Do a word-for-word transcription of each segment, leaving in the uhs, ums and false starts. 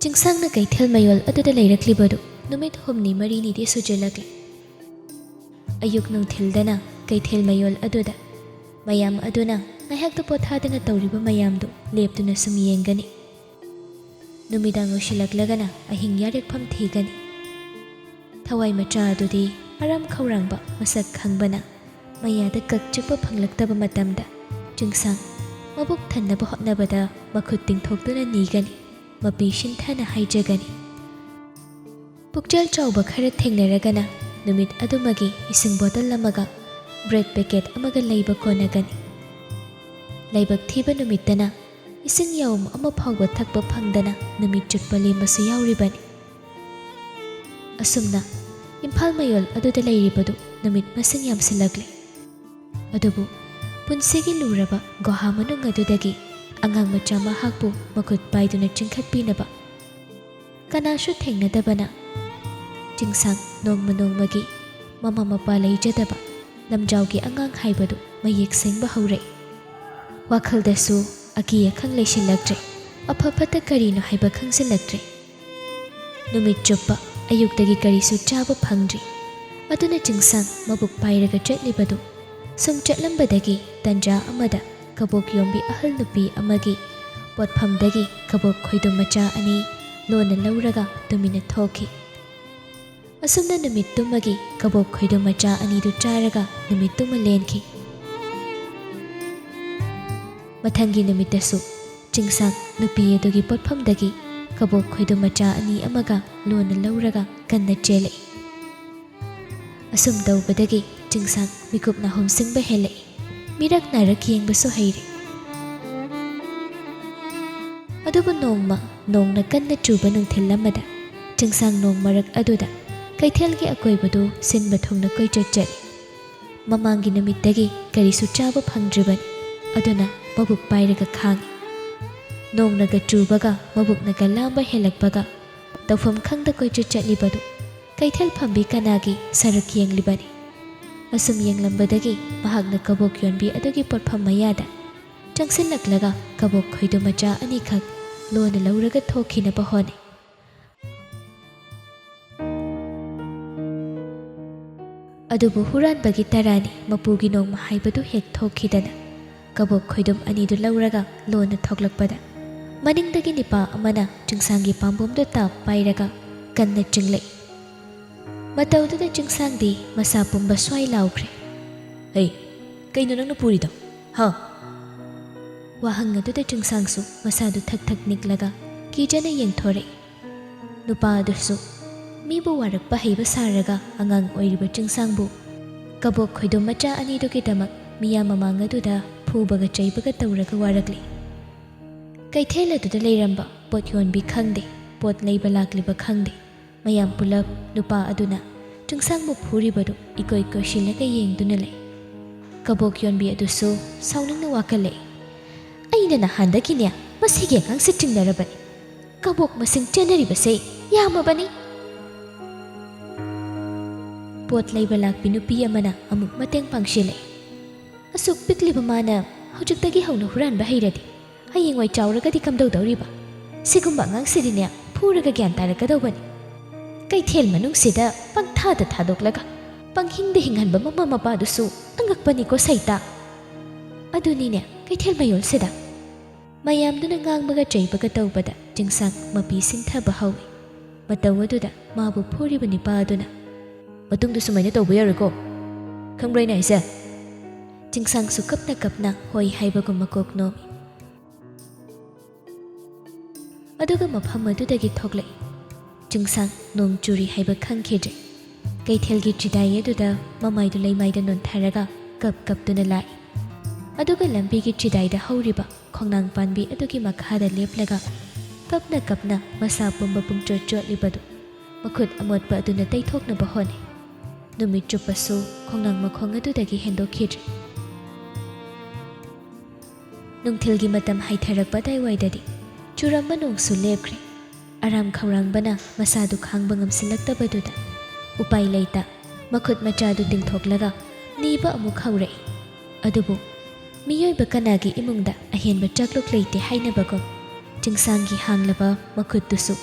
ꯆꯤꯡꯁꯥꯡꯅ ꯀꯩꯊꯦꯜ ꯃꯌꯣꯜ ꯑꯗꯨꯗ ꯂꯩꯔꯛꯂꯤꯕꯗꯨ ꯅꯨꯃꯤꯠ ꯍꯨꯝꯅꯤ ꯃꯔꯤꯅꯤꯗꯤ ꯁꯨꯖꯤꯜꯂꯛꯂꯦ꯫ ꯑꯌꯨꯛ ꯅꯨꯡꯊꯤꯜꯗꯅ ꯀꯩꯊꯦꯜ ꯃꯌꯣꯜ ꯑꯗꯨꯗ ꯃꯌꯥꯝ ꯑꯗꯨꯅ ꯉꯥꯏꯍꯥꯛꯇ ꯄꯣꯊꯥꯗꯅ ꯇꯧꯔꯤꯕ ꯃꯌꯥꯝꯗꯨ ꯂꯦꯞꯇꯨꯅ ꯁꯨꯝ ꯌꯦꯡꯒꯅꯤ꯫ ꯅꯨꯃꯤꯗꯥꯡ ꯑꯣꯏꯁꯤꯜꯂꯛꯂꯒꯅ ꯑꯍꯤꯡ ꯌꯥꯔꯦꯛꯐꯝ ꯊꯤꯒꯅꯤ꯫ ꯊꯋꯥꯏ ꯃꯆꯥ ꯑꯗꯨꯗꯤ ꯑꯔꯥꯝ ꯈꯧꯔꯥꯡꯕ ꯃꯁꯛ ꯈꯪꯕꯅ ꯃꯌꯥꯗ ꯀꯛ ꯆꯤꯛꯄ ꯐꯪꯂꯛꯇꯕ ꯃꯇꯝꯗ ꯆꯤꯡꯁꯥꯡ ꯃꯕꯨꯛ ꯊꯟꯅꯕ ꯍꯣꯠꯅꯕꯗ ꯃꯈꯨꯠ ꯇꯤꯡꯊꯣꯛꯇꯨꯅ ꯅꯤꯒꯅꯤ, ꯃꯄꯤ ꯁꯤꯟꯊꯥꯅ ꯍꯥꯏꯖꯒꯅꯤ꯫ ꯄꯨꯛꯆꯦꯜ ꯆꯥꯎꯕ ꯈꯔ ꯊꯦꯡꯅꯔꯒꯅ ꯅꯨꯃꯤꯠ ꯑꯗꯨꯃꯒꯤ ꯏꯁꯤꯡ ꯕꯣꯇꯜ ꯑꯃꯒ ꯕ꯭ꯔꯦꯗ ꯄꯦꯀꯦꯠ ꯑꯃꯒ ꯂꯩꯕ ꯀꯣꯟꯅꯒꯅꯤ꯫ ꯂꯥꯏꯕꯛ ꯊꯤꯕ ꯅꯨꯃꯤꯠꯇꯅ ꯏꯁꯤꯡ ꯌꯥꯎꯝ ꯑꯃ ꯐꯥꯎꯕ ꯊꯛꯄ ꯐꯪꯗꯅ ꯅꯨꯃꯤꯠ ꯆꯨꯞꯄ ꯂꯦꯟꯕꯁꯨ ꯌꯥꯎꯔꯤꯕꯅꯤ꯫ ꯑꯁꯨꯝꯅ ꯏꯝꯐꯥꯜ ꯃꯌꯣꯜ ꯑꯗꯨꯗ ꯂꯩꯔꯤꯕꯗꯨ ꯅꯨꯃꯤꯠ ꯃꯁꯤꯡ ꯌꯥꯝꯁꯤꯜꯂꯛꯂꯦ꯫ ꯑꯗꯨꯕꯨ ꯄꯨꯟꯁꯤꯒꯤ ꯂꯨꯔꯕ ꯒꯨꯍꯥ ꯃꯅꯨꯡ ꯑꯗꯨꯗꯒꯤ ꯑꯉꯥꯡ ꯃꯆꯥ ꯃꯍꯥꯛꯄꯨ ꯃꯈꯨꯠ ꯄꯥꯏꯗꯨꯅ ꯆꯤꯡꯈꯠꯄꯤꯅꯕ ꯀꯅꯥꯁꯨ ꯊꯦꯡꯅꯗꯕꯅ ꯆꯤꯡꯁꯥꯡ ꯅꯣꯡꯃ ꯅꯣꯡꯃꯒꯤ ꯃꯃꯥ ꯃꯄꯥ ꯂꯩꯖꯗꯕ ꯂꯝꯖꯥꯎꯒꯤ ꯑꯉꯥꯡ ꯍꯥꯏꯕꯗꯨ ꯃꯌꯦꯛ ꯁꯦꯡꯕ ꯍꯧꯔꯛꯏ꯫ ꯋꯥꯈꯜꯗꯁꯨ ꯑꯀꯤ ꯑꯈꯪ ꯂꯩꯁꯤꯜꯂꯛꯇ꯭ꯔꯦ꯫ ꯑꯐ ꯐꯠꯇ ꯀꯔꯤꯅꯣ ꯍꯥꯏꯕ ꯈꯪꯖꯤꯜꯂꯛꯇ꯭ꯔꯦ꯫ ꯅꯨꯃꯤꯠ ꯆꯨꯞꯄ ꯑꯌꯨꯛꯇꯒꯤ ꯀꯔꯤꯁꯨ ꯆꯥꯕ ꯐꯪꯗ꯭ꯔꯤ꯫ ꯑꯗꯨꯅ ꯆꯤꯡꯁꯥꯡ ꯃꯕꯨꯛ ꯄꯥꯏꯔꯒ ꯆꯠꯂꯤꯕꯗꯨ ꯁꯨꯝ ꯆꯠꯂꯝꯕꯗꯒꯤ ꯇꯟꯖꯥ ꯑꯃꯗ ꯀꯕꯣꯛ ꯌꯣꯟꯕꯤ ꯑꯍꯜ ꯅꯨꯄꯤ ꯑꯃꯒꯤ ꯄꯣꯠꯐꯝꯗꯒꯤ ꯀꯕꯣꯛ ꯈꯣꯏꯗꯨꯝ ꯃꯆꯥ ꯑꯅꯤ ꯂꯣꯟꯅ ꯂꯧꯔꯒ ꯇꯨꯃꯤꯟꯅ ꯊꯣꯛꯈꯤ꯫ ꯑꯁꯨꯝꯅ ꯅꯨꯃꯤꯠꯇꯨꯃꯒꯤ ꯀꯕꯣꯛ ꯈꯣꯏꯗꯨꯝ ꯃꯆꯥ ꯑꯅꯤꯗꯨ ꯆꯥꯔꯒ ꯅꯨꯃꯤꯠꯇꯨꯃ ꯂꯦꯟꯈꯤ꯫ ꯃꯊꯪꯒꯤ ꯅꯨꯃꯤꯠꯇꯁꯨ ꯆꯤꯡꯁꯥꯡ ꯅꯨꯄꯤ ꯑꯗꯨꯒꯤ ꯄꯣꯠꯐꯝꯗꯒꯤ ꯀꯕꯣꯛ ꯈꯣꯏꯗꯨꯝ ꯃꯆꯥ ꯑꯅꯤ ꯑꯃꯒ ꯂꯣꯟꯅ ꯂꯧꯔꯒ ꯀꯟꯅ ꯆꯦꯜꯂꯛꯏ꯫ ꯑꯁꯨꯝ ꯇꯧꯕꯗꯒꯤ ꯆꯤꯡꯁꯥꯡ ꯃꯤꯀꯨꯞ ꯅꯥꯍꯨꯝ ꯁꯤꯡꯕ ꯍꯦꯜꯂꯛꯏ꯫ ꯃꯤꯔꯛ ꯅꯥꯔꯛ ꯌꯦꯡꯕꯁꯨ ꯍꯩꯔꯦ꯫ ꯑꯗꯨꯕꯨ ꯅꯣꯡꯃ ꯅꯣꯡꯅ ꯀꯟꯅ ꯆꯨꯕ ꯅꯨꯡꯊꯤꯜ ꯑꯃꯗ ꯆꯤꯡꯁꯥꯡ ꯅꯣꯡ ꯃꯔꯛ ꯑꯗꯨꯗ ꯀꯩꯊꯦꯜꯒꯤ ꯑꯀꯣꯏꯕꯗꯨ ꯁꯤꯟꯕ ꯊꯨꯡꯅ ꯀꯣꯏꯆꯠ ꯆꯠꯂꯤ꯫ ꯃꯃꯥꯡꯒꯤ ꯅꯨꯃꯤꯠꯇꯒꯤ ꯀꯔꯤꯁꯨ ꯆꯥꯕ ꯐꯪꯗ꯭ꯔꯤꯕꯅꯤ꯫ ꯑꯗꯨꯅ ꯃꯕꯨꯛ ꯄꯥꯏꯔꯒ ꯈꯥꯡꯉꯤ꯫ ꯅꯣꯡꯅꯒ ꯆꯨꯕꯒ ꯃꯕꯨꯛꯅꯒ ꯂꯥꯝꯕ ꯍꯦꯜꯂꯛꯄꯒ ꯇꯧꯐꯝ ꯈꯪꯗ ꯀꯣꯏꯆꯠ ꯆꯠꯂꯤꯕꯗꯨ ꯀꯩꯊꯦꯜ ꯐꯝꯕꯤ ꯀꯅꯥꯒꯤ ꯁꯔꯨꯛ ꯌꯦꯡꯂꯤꯕꯅꯤ꯫ ꯑꯁꯨꯝ ꯌꯦꯡꯂꯝꯕꯗꯒꯤ ꯃꯍꯥꯛꯅ ꯀꯕꯣꯛ ꯌꯣꯟꯕꯤ ꯑꯗꯨꯒꯤ ꯄꯣꯠꯐꯝ ꯃꯌꯥꯗ ꯆꯪꯁꯤꯜꯂꯛꯂꯒ ꯀꯕꯣꯛ ꯈꯣꯏꯗꯨ ꯃꯆꯥ ꯑꯅꯤꯈꯛ ꯂꯣꯟꯅ ꯂꯧꯔꯒ ꯊꯣꯛꯈꯤꯅꯕ ꯍꯣꯠꯅꯩ꯫ ꯑꯗꯨꯕꯨ ꯍꯨꯔꯥꯟꯕꯒꯤ ꯇꯔꯥꯅꯤ ꯃꯄꯨꯒꯤ ꯅꯣꯡꯃ ꯍꯥꯏꯕꯗꯨ ꯍꯦꯛ ꯊꯣꯛꯈꯤꯗꯅ ꯀꯕꯣꯛ ꯈꯣꯏꯗꯨꯝ ꯑꯅꯤꯗꯨ ꯂꯧꯔꯒ ꯂꯣꯟꯅ ꯊꯣꯛꯂꯛꯄꯗ ꯃꯅꯤꯡꯗꯒꯤ ꯅꯤꯄꯥ ꯑꯃꯅ ꯆꯤꯡꯁꯥꯡꯒꯤ ꯄꯥꯝꯕꯣꯝꯗꯨ ꯇꯥꯞ ꯄꯥꯏꯔꯒ ꯀꯟꯅ ꯆꯤꯡꯂꯛꯏ꯫ ꯃꯇꯧꯗꯨꯗ ꯆꯤꯡꯁꯥꯡꯗꯤ ꯃꯁꯥ ꯄꯨꯝꯕ ꯁ꯭ꯋꯥꯏ ꯂꯥꯎꯈ꯭ꯔꯦ꯫ "ꯍꯩ, ꯀꯩꯅꯣ ꯅꯪꯅ ꯄꯨꯔꯤꯗꯣ? ꯍꯥ?" ꯋꯥꯍꯪ ꯑꯗꯨꯗ ꯆꯤꯡꯁꯥꯡꯁꯨ ꯃꯁꯥꯗꯨ ꯊꯛ ꯊꯛ ꯅꯤꯛꯂꯒ ꯀꯤꯖꯅ ꯌꯦꯡꯊꯣꯔꯛꯏ꯫ ꯅꯨꯄꯥ ꯑꯗꯨꯁꯨ ꯃꯤꯕꯨ ꯋꯥꯔꯛꯄ ꯍꯩꯕ ꯁꯥꯔꯒ ꯑꯉꯥꯡ ꯑꯣꯏꯔꯤꯕ ꯆꯤꯡꯁꯥꯡꯕꯨ ꯀꯕꯣꯛ ꯈꯣꯏꯗꯨꯝ ꯃꯆꯥ ꯑꯅꯤꯗꯨꯒꯤꯗꯃꯛ ꯃꯤꯌꯥꯝ ꯃꯃꯥꯡ ꯑꯗꯨꯗ ꯐꯨꯕꯒ ꯆꯩꯕꯒ ꯇꯧꯔꯒ ꯋꯥꯔꯛꯂꯤ꯫ ꯀꯩꯊꯦꯜ ꯑꯗꯨꯗ ꯂꯩꯔꯝꯕ ꯄꯣꯠ ꯌꯣꯟꯕꯤ ꯈꯪꯗꯦ, ꯄꯣꯠ ꯂꯩꯕ ꯂꯥꯛꯂꯤꯕ ꯈꯪꯗꯦ, ꯃꯌꯥꯝ ꯄꯨꯂꯞ ꯅꯨꯄꯥ ꯑꯗꯨꯅ ꯆꯤꯡꯁꯥꯡꯕꯨ ꯐꯨꯔꯤꯕꯗꯨ ꯏꯀꯣꯏ ꯀꯣꯏꯁꯤꯜꯂꯒ ꯌꯦꯡꯗꯨꯅ ꯂꯩ꯫ ꯀꯕꯣꯛ ꯌꯣꯟꯕꯤ ꯑꯗꯨꯁꯨ ꯁꯥꯎꯅꯤꯡꯅ ꯋꯥꯀꯠꯂꯛꯏ꯫ "ꯑꯩꯅ ꯅꯍꯥꯟꯗꯒꯤꯅꯦ ꯃꯁꯤꯒꯤ ꯑꯉꯥꯡꯁꯦ ꯆꯤꯡꯅꯔꯕꯅꯤ꯫ ꯀꯕꯣꯛ ꯃꯁꯤꯡ ꯆꯦꯟꯅꯔꯤꯕꯁꯦ ꯌꯥꯝꯃꯕꯅꯤ꯫" ꯄꯣꯠ ꯂꯩꯕ ꯂꯥꯛꯄꯤ ꯅꯨꯄꯤ ꯑꯃꯅ ꯑꯃꯨꯛ ꯃꯇꯦꯡ ꯄꯥꯡꯁꯤꯜꯂꯛꯏ꯫ "ꯑꯁꯨꯛ ꯄꯤꯛꯂꯤꯕ ꯃꯥꯅ ꯍꯧꯖꯤꯛꯇꯒꯤ ꯍꯧꯅ ꯍꯨꯔꯥꯟꯕ ꯍꯩꯔꯗꯤ ꯍꯌꯦꯡꯋꯥꯏ ꯆꯥꯎꯔꯒꯗꯤ ꯀꯝꯗꯧꯗꯧꯔꯤꯕ? ꯁꯤꯒꯨꯝꯕ ꯑꯉꯥꯡꯁꯤꯗꯤꯅꯦ ꯐꯨꯔꯒ ꯒ꯭ꯌꯥꯟ ꯇꯥꯔꯛꯀꯗꯧꯕꯅꯤ꯫ ꯀꯩꯊꯦꯜ ꯃꯅꯨꯡꯁꯤꯗ ꯄꯪꯊꯥꯗ ꯊꯥꯗꯣꯛꯂꯒ ꯄꯪꯍꯤꯡꯗ ꯍꯤꯡꯍꯟꯕ ꯃꯃꯥ ꯃꯄꯥꯗꯨꯁꯨ ꯑꯉꯛꯄꯅꯤꯀꯣ ꯁꯩꯇꯥ꯫ ꯑꯗꯨꯅꯤꯅꯦ ꯀꯩꯊꯦꯜ ꯃꯌꯣꯜꯁꯤꯗ꯫" ꯃꯌꯥꯝꯗꯨꯅ ꯉꯥꯡꯕꯒ ꯆꯩꯕꯒ ꯇꯧꯕꯗ ꯆꯤꯡꯁꯥꯡ ꯃꯄꯤ ꯁꯤꯡꯊꯕ ꯍꯧꯏ꯫ ꯃꯇꯧ ꯑꯗꯨꯗ ꯃꯥꯕꯨ ꯐꯨꯔꯤꯕ ꯅꯤꯄꯥ ꯑꯗꯨꯅ, "ꯃꯇꯨꯡꯗ ꯁꯨꯃꯥꯏꯅ ꯇꯧꯕ ꯌꯥꯔꯣꯏꯀꯣ꯫ ꯈꯪꯕ꯭ꯔꯥ ꯑꯩꯅ ꯍꯥꯏꯁꯦ?" ꯆꯤꯡꯁꯥꯡꯁꯨ ꯀꯞꯅ ꯀꯞꯅ ꯍꯣꯏ ꯍꯥꯏꯕꯒꯨꯝ ꯃꯀꯣꯛ ꯅꯣꯝꯃꯤ꯫ ꯑꯗꯨꯒ ꯃꯐꯝ ꯑꯗꯨꯗꯒꯤ ꯊꯣꯛꯂꯛꯏ꯫ ꯆꯤꯡꯁꯥꯡ ꯅꯣꯡ ꯆꯨꯔꯤ ꯍꯥꯏꯕ ꯈꯪꯈꯤꯗ꯭ꯔꯦ꯫ ꯀꯩꯊꯦꯜꯒꯤ ꯆꯤꯗꯥꯏ ꯑꯗꯨꯗ ꯃꯃꯥꯏꯗꯨ ꯂꯩꯃꯥꯏꯗ ꯅꯣꯟꯊꯔꯒ ꯀꯞ ꯀꯞꯇꯨꯅ ꯂꯥꯛꯏ꯫ ꯑꯗꯨꯒ ꯂꯝꯕꯤꯒꯤ ꯆꯤꯗꯥꯏꯗ ꯍꯧꯔꯤꯕ ꯈꯣꯡꯅꯥꯡ ꯄꯥꯟꯕꯤ ꯑꯗꯨꯒꯤ ꯃꯈꯥꯗ ꯂꯦꯞꯂꯒ ꯀꯞꯅ ꯀꯞꯅ ꯃꯁꯥ ꯄꯨꯝꯕ ꯄꯨꯡꯆꯣꯠ ꯆꯣꯠꯂꯤꯕꯗꯨ ꯃꯈꯨꯠ ꯑꯃꯣꯠꯄ ꯑꯗꯨꯅ ꯇꯩꯊꯣꯛꯅꯕ ꯍꯣꯠꯅꯩ꯫ ꯅꯨꯃꯤꯠ ꯆꯨꯞꯄꯁꯨ ꯈꯣꯡꯅꯥꯡ ꯃꯈꯣꯡ ꯑꯗꯨꯗꯒꯤ ꯍꯦꯟꯗꯣꯛꯈꯤꯗ꯭ꯔꯦ꯫ ꯅꯨꯡꯊꯤꯜꯒꯤ ꯃꯇꯝ ꯍꯥꯏꯊꯔꯛꯄ ꯑꯗꯥꯏꯋꯥꯏꯗꯗꯤ ꯆꯨꯔꯝꯕ ꯅꯣꯡꯁꯨ ꯂꯦꯞꯈ꯭ꯔꯦ꯫ ꯑꯔꯥꯝ ꯈꯧꯔꯥꯡꯕꯅ ꯃꯁꯥꯗꯨ ꯈꯥꯡꯕ ꯉꯝꯁꯤꯜꯂꯛꯇꯕꯗꯨꯗ ꯎꯄꯥꯏ ꯂꯩꯇ ꯃꯈꯨꯠ ꯃꯆꯥꯗꯨ ꯇꯤꯡꯊꯣꯛꯂꯒ ꯅꯤꯕ ꯑꯃꯨꯛ ꯍꯧꯔꯛꯏ꯫ ꯑꯗꯨꯕꯨ ꯃꯤꯑꯣꯏꯕ ꯀꯅꯥꯒꯤ ꯏꯃꯨꯡꯗ ꯑꯍꯦꯟꯕ ꯆꯥꯛꯂꯨꯛ ꯂꯩꯇꯦ ꯍꯥꯏꯅꯕꯒꯨꯝ ꯆꯤꯡꯁꯥꯡꯒꯤ ꯍꯥꯡꯂꯕ ꯃꯈꯨꯠꯇꯨꯁꯨ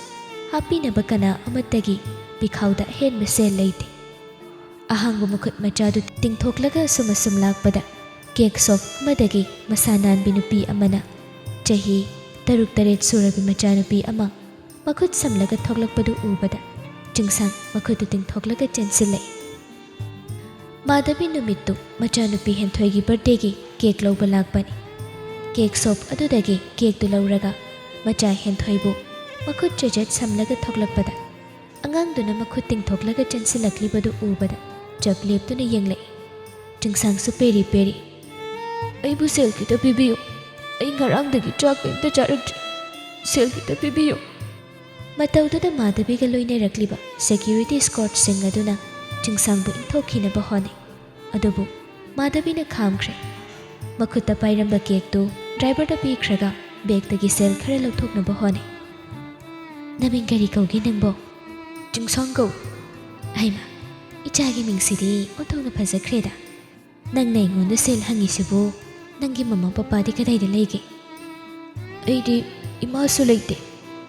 ꯍꯥꯞꯄꯤꯅꯕ ꯀꯅꯥ ꯑꯃꯠꯇꯒꯤ ꯄꯤꯈꯥꯎꯗ ꯑꯍꯦꯟꯕ ꯁꯦꯜ ꯂꯩꯇꯦ꯫ ꯑꯍꯥꯡꯕ ꯃꯈꯨꯠ ꯃꯆꯥꯗꯨ ꯇꯤꯡꯊꯣꯛꯂꯒ ꯑꯁꯨꯝ ꯑꯁꯨꯝ ꯂꯥꯛꯄꯗ ꯀꯦꯛ ꯁꯣꯞ ꯑꯃꯗꯒꯤ ꯃꯁꯥ ꯅꯥꯟꯕꯤ ꯅꯨꯄꯤ ꯑꯃꯅ ꯆꯍꯤ ꯇꯔꯨꯛ ꯇꯔꯦꯠ ꯁꯨꯔꯕꯤ ꯃꯆꯥꯅꯨꯄꯤ ꯑꯃ ꯃꯈꯨꯠ ꯁꯝꯂꯒ ꯊꯣꯛꯂꯛꯄꯗꯨ ꯎꯕꯗ ꯆꯤꯡꯁꯥꯡ ꯃꯈꯨꯠꯇꯨ ꯇꯤꯡꯊꯣꯛꯂꯒ ꯆꯦꯟꯁꯤꯜꯂꯛꯏ꯫ ꯃꯥꯙꯕꯤ ꯅꯨꯃꯤꯠꯇꯨ ꯃꯆꯥꯅꯨꯄꯤ ꯍꯦꯟꯊꯣꯏꯒꯤ ꯕꯥꯔꯗꯦꯒꯤ ꯀꯦꯛ ꯂꯧꯕ ꯂꯥꯛꯄꯅꯤ꯫ ꯀꯦꯛ ꯁꯣꯞ ꯑꯗꯨꯗꯒꯤ ꯀꯦꯛꯇꯨ ꯂꯧꯔꯒ ꯃꯆꯥ ꯍꯦꯟꯊꯣꯏꯕꯨ ꯃꯈꯨꯠ ꯆꯦꯖꯦꯠ ꯁꯝꯂꯒ ꯊꯣꯛꯂꯛꯄꯗ ꯑꯉꯥꯡꯗꯨꯅ ꯃꯈꯨꯠ ꯇꯤꯡꯊꯣꯛꯂꯒ ꯆꯦꯟꯁꯤꯜꯂꯛꯂꯤꯕꯗꯨ ꯎꯕꯗ ꯆꯞ ꯂꯦꯞꯇꯨꯅ ꯌꯦꯡꯂꯛꯏ꯫ ꯆꯤꯡꯁꯥꯡꯁꯨ ꯄꯦꯔꯤ ꯄꯦꯔꯤ꯫ "ꯑꯩꯕꯨ ꯁꯦꯜ ꯈꯤꯇ ꯄꯤꯕꯤꯌꯨ꯫ ꯑꯩ ꯉꯔꯥꯡꯗꯒꯤ ꯆꯥꯛ ꯀꯔꯤꯝꯇ ꯆꯥꯔꯛꯇ꯭ꯔꯤ꯫ ꯁꯦꯜ ꯈꯤꯇ ꯄꯤꯕꯤꯌꯨ꯫" ꯃꯇꯧꯗꯨꯗ ꯃꯥꯙꯕꯤꯒ ꯂꯣꯏꯅꯔꯛꯂꯤꯕ ꯁꯦꯀ꯭ꯌꯨꯔꯤꯇꯤ ꯏꯁꯀꯣꯔꯠꯁꯤꯡ ꯑꯗꯨꯅ ꯆꯤꯡꯁꯥꯡꯕꯨ ꯏꯟꯊꯣꯛꯈꯤꯅꯕ ꯍꯣꯠꯅꯩ꯫ ꯑꯗꯨꯕꯨ ꯃꯥꯙꯕꯤꯅ ꯈꯥꯝꯈ꯭ꯔꯦ꯫ ꯃꯈꯨꯠꯇ ꯄꯥꯏꯔꯝꯕ ꯀꯦꯛꯇꯨ ꯗ꯭ꯔꯥꯏꯚꯔꯗ ꯄꯤꯈ꯭ꯔꯒ ꯕꯦꯒꯇꯒꯤ ꯁꯦꯜ ꯈꯔ ꯂꯧꯊꯣꯛꯅꯕ ꯍꯣꯠꯅꯩ꯫ "ꯅꯃꯤꯡ ꯀꯔꯤ ꯀꯧꯒꯦ ꯅꯪꯕꯣ?" "ꯆꯤꯡꯁꯥꯡ ꯀꯧꯏ꯫" "ꯍꯩꯃꯥ, ꯏꯆꯥꯒꯤ ꯃꯤꯡꯁꯤꯗꯤ ꯑꯣꯟꯊꯣꯛꯅ ꯐꯖꯈ꯭ꯔꯦꯗ꯫ ꯅꯪꯅ ꯑꯩꯉꯣꯟꯗ ꯁꯦꯜ ꯍꯪꯉꯤꯁꯤꯕꯨ ꯅꯪꯒꯤ ꯃꯃꯥ ꯄꯄꯥꯗꯤ ꯀꯗꯥꯏꯗ ꯂꯩꯒꯦ?" "ꯑꯩꯗꯤ ꯏꯃꯥꯁꯨ ꯂꯩꯇꯦ,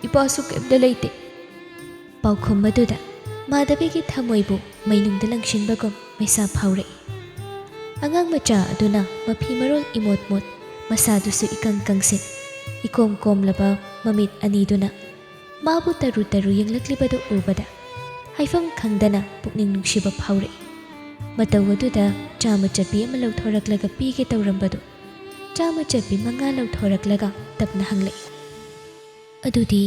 ꯏꯄꯥꯁꯨ ꯀꯩꯝꯇ ꯂꯩꯇꯦ꯫" ꯄꯥꯎꯈꯨꯝ ꯑꯗꯨꯗ ꯃꯥꯙꯕꯤꯒꯤ ꯊꯃꯣꯏꯕꯨ ꯃꯩꯅꯨꯡꯗ ꯂꯪꯁꯤꯟꯕꯒꯨꯝ ꯃꯩꯁꯥ ꯐꯥꯎꯔꯛꯏ꯫ ꯑꯉꯥꯡ ꯃꯆꯥ ꯑꯗꯨꯅ ꯃꯐꯤ ꯃꯔꯣꯜ ꯏꯃꯣꯠ ꯃꯣꯠ, ꯃꯁꯥꯗꯨꯁꯨ ꯏꯀꯪ ꯀꯪꯁꯤꯟ, ꯏꯀꯣꯝ ꯀꯣꯝꯂꯕ ꯃꯃꯤꯠ ꯑꯅꯤꯗꯨꯅ ꯃꯥꯕꯨ ꯇꯔꯨ ꯇꯔꯨ ꯌꯦꯡꯂꯛꯂꯤꯕꯗꯨ ꯎꯕꯗ ꯍꯥꯏꯐꯝ ꯈꯪꯗꯅ ꯄꯨꯛꯅꯤꯡ ꯅꯨꯡꯁꯤꯕ ꯐꯥꯎꯔꯛꯏ꯫ ꯃꯇꯧ ꯑꯗꯨꯗ ꯆꯥꯃ ꯆꯠꯄꯤ ꯑꯃ ꯂꯧꯊꯣꯔꯛꯂꯒ ꯄꯤꯒꯦ ꯇꯧꯔꯝꯕꯗꯨ ꯆꯥꯃ ꯆꯠꯄꯤ ꯃꯉꯥ ꯂꯧꯊꯣꯔꯛꯂꯒ ꯇꯞꯅ ꯍꯪꯂꯛꯏ꯫ "ꯑꯗꯨꯗꯤ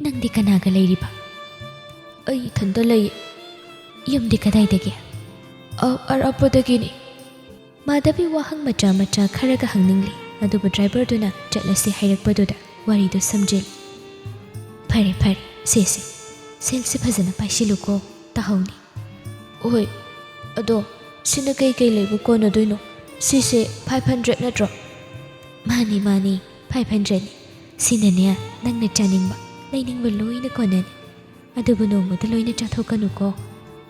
ꯅꯪꯗꯤ ꯀꯅꯥꯒ ꯂꯩꯔꯤꯕ?" "ꯑꯩ ꯏꯊꯟꯇ ꯂꯩꯌꯦ꯫" "ꯌꯨꯝꯗꯤ ꯀꯗꯥꯏꯗꯒꯤ?" "ꯑ-, ꯑꯔꯥꯞꯄꯗꯒꯤꯅꯤ꯫" ꯃꯥꯙꯕꯤ ꯋꯥꯍꯪ ꯃꯆꯥ ꯃꯆꯥ ꯈꯔꯒ ꯍꯪꯅꯤꯡꯂꯤ, ꯑꯗꯨꯕꯨ ꯗ꯭ꯔꯥꯏꯚꯔꯗꯨꯅ ꯆꯠꯂꯁꯤ ꯍꯥꯏꯔꯛꯄꯗꯨꯗ ꯋꯥꯔꯤꯗꯨ ꯁꯝꯖꯤꯜꯂꯤ꯫ "ꯐꯔꯦ, ꯐꯔꯦ, ꯁꯦ, ꯁꯦ, ꯁꯦꯜꯁꯦ ꯐꯖꯅ ꯄꯥꯏꯁꯤꯜꯂꯨꯀꯣ, ꯇꯥꯍꯧꯅꯤ꯫" "ꯍꯣꯏ, ꯑꯗꯣ ꯁꯤꯅ ꯀꯩ ꯀꯩ ꯂꯩꯕ ꯀꯣꯟꯅꯗꯣꯏꯅꯣ? ꯁꯤꯁꯦ five hundred ꯅꯠꯇ꯭ꯔꯣ?" "ꯃꯥꯅꯤ, ꯃꯥꯅꯤ, five hundredꯅꯤ꯫ ꯁꯤꯅꯅꯦ, ꯅꯪꯅ ꯆꯥꯅꯤꯡꯕ, ꯂꯩꯅꯤꯡꯕ ꯂꯣꯏꯅ ꯀꯣꯟꯅꯅꯤ꯫ ꯑꯗꯨꯕꯨ ꯅꯣꯡꯃꯗ ꯂꯣꯏꯅ ꯆꯥꯊꯣꯛꯀꯅꯨꯀꯣ꯫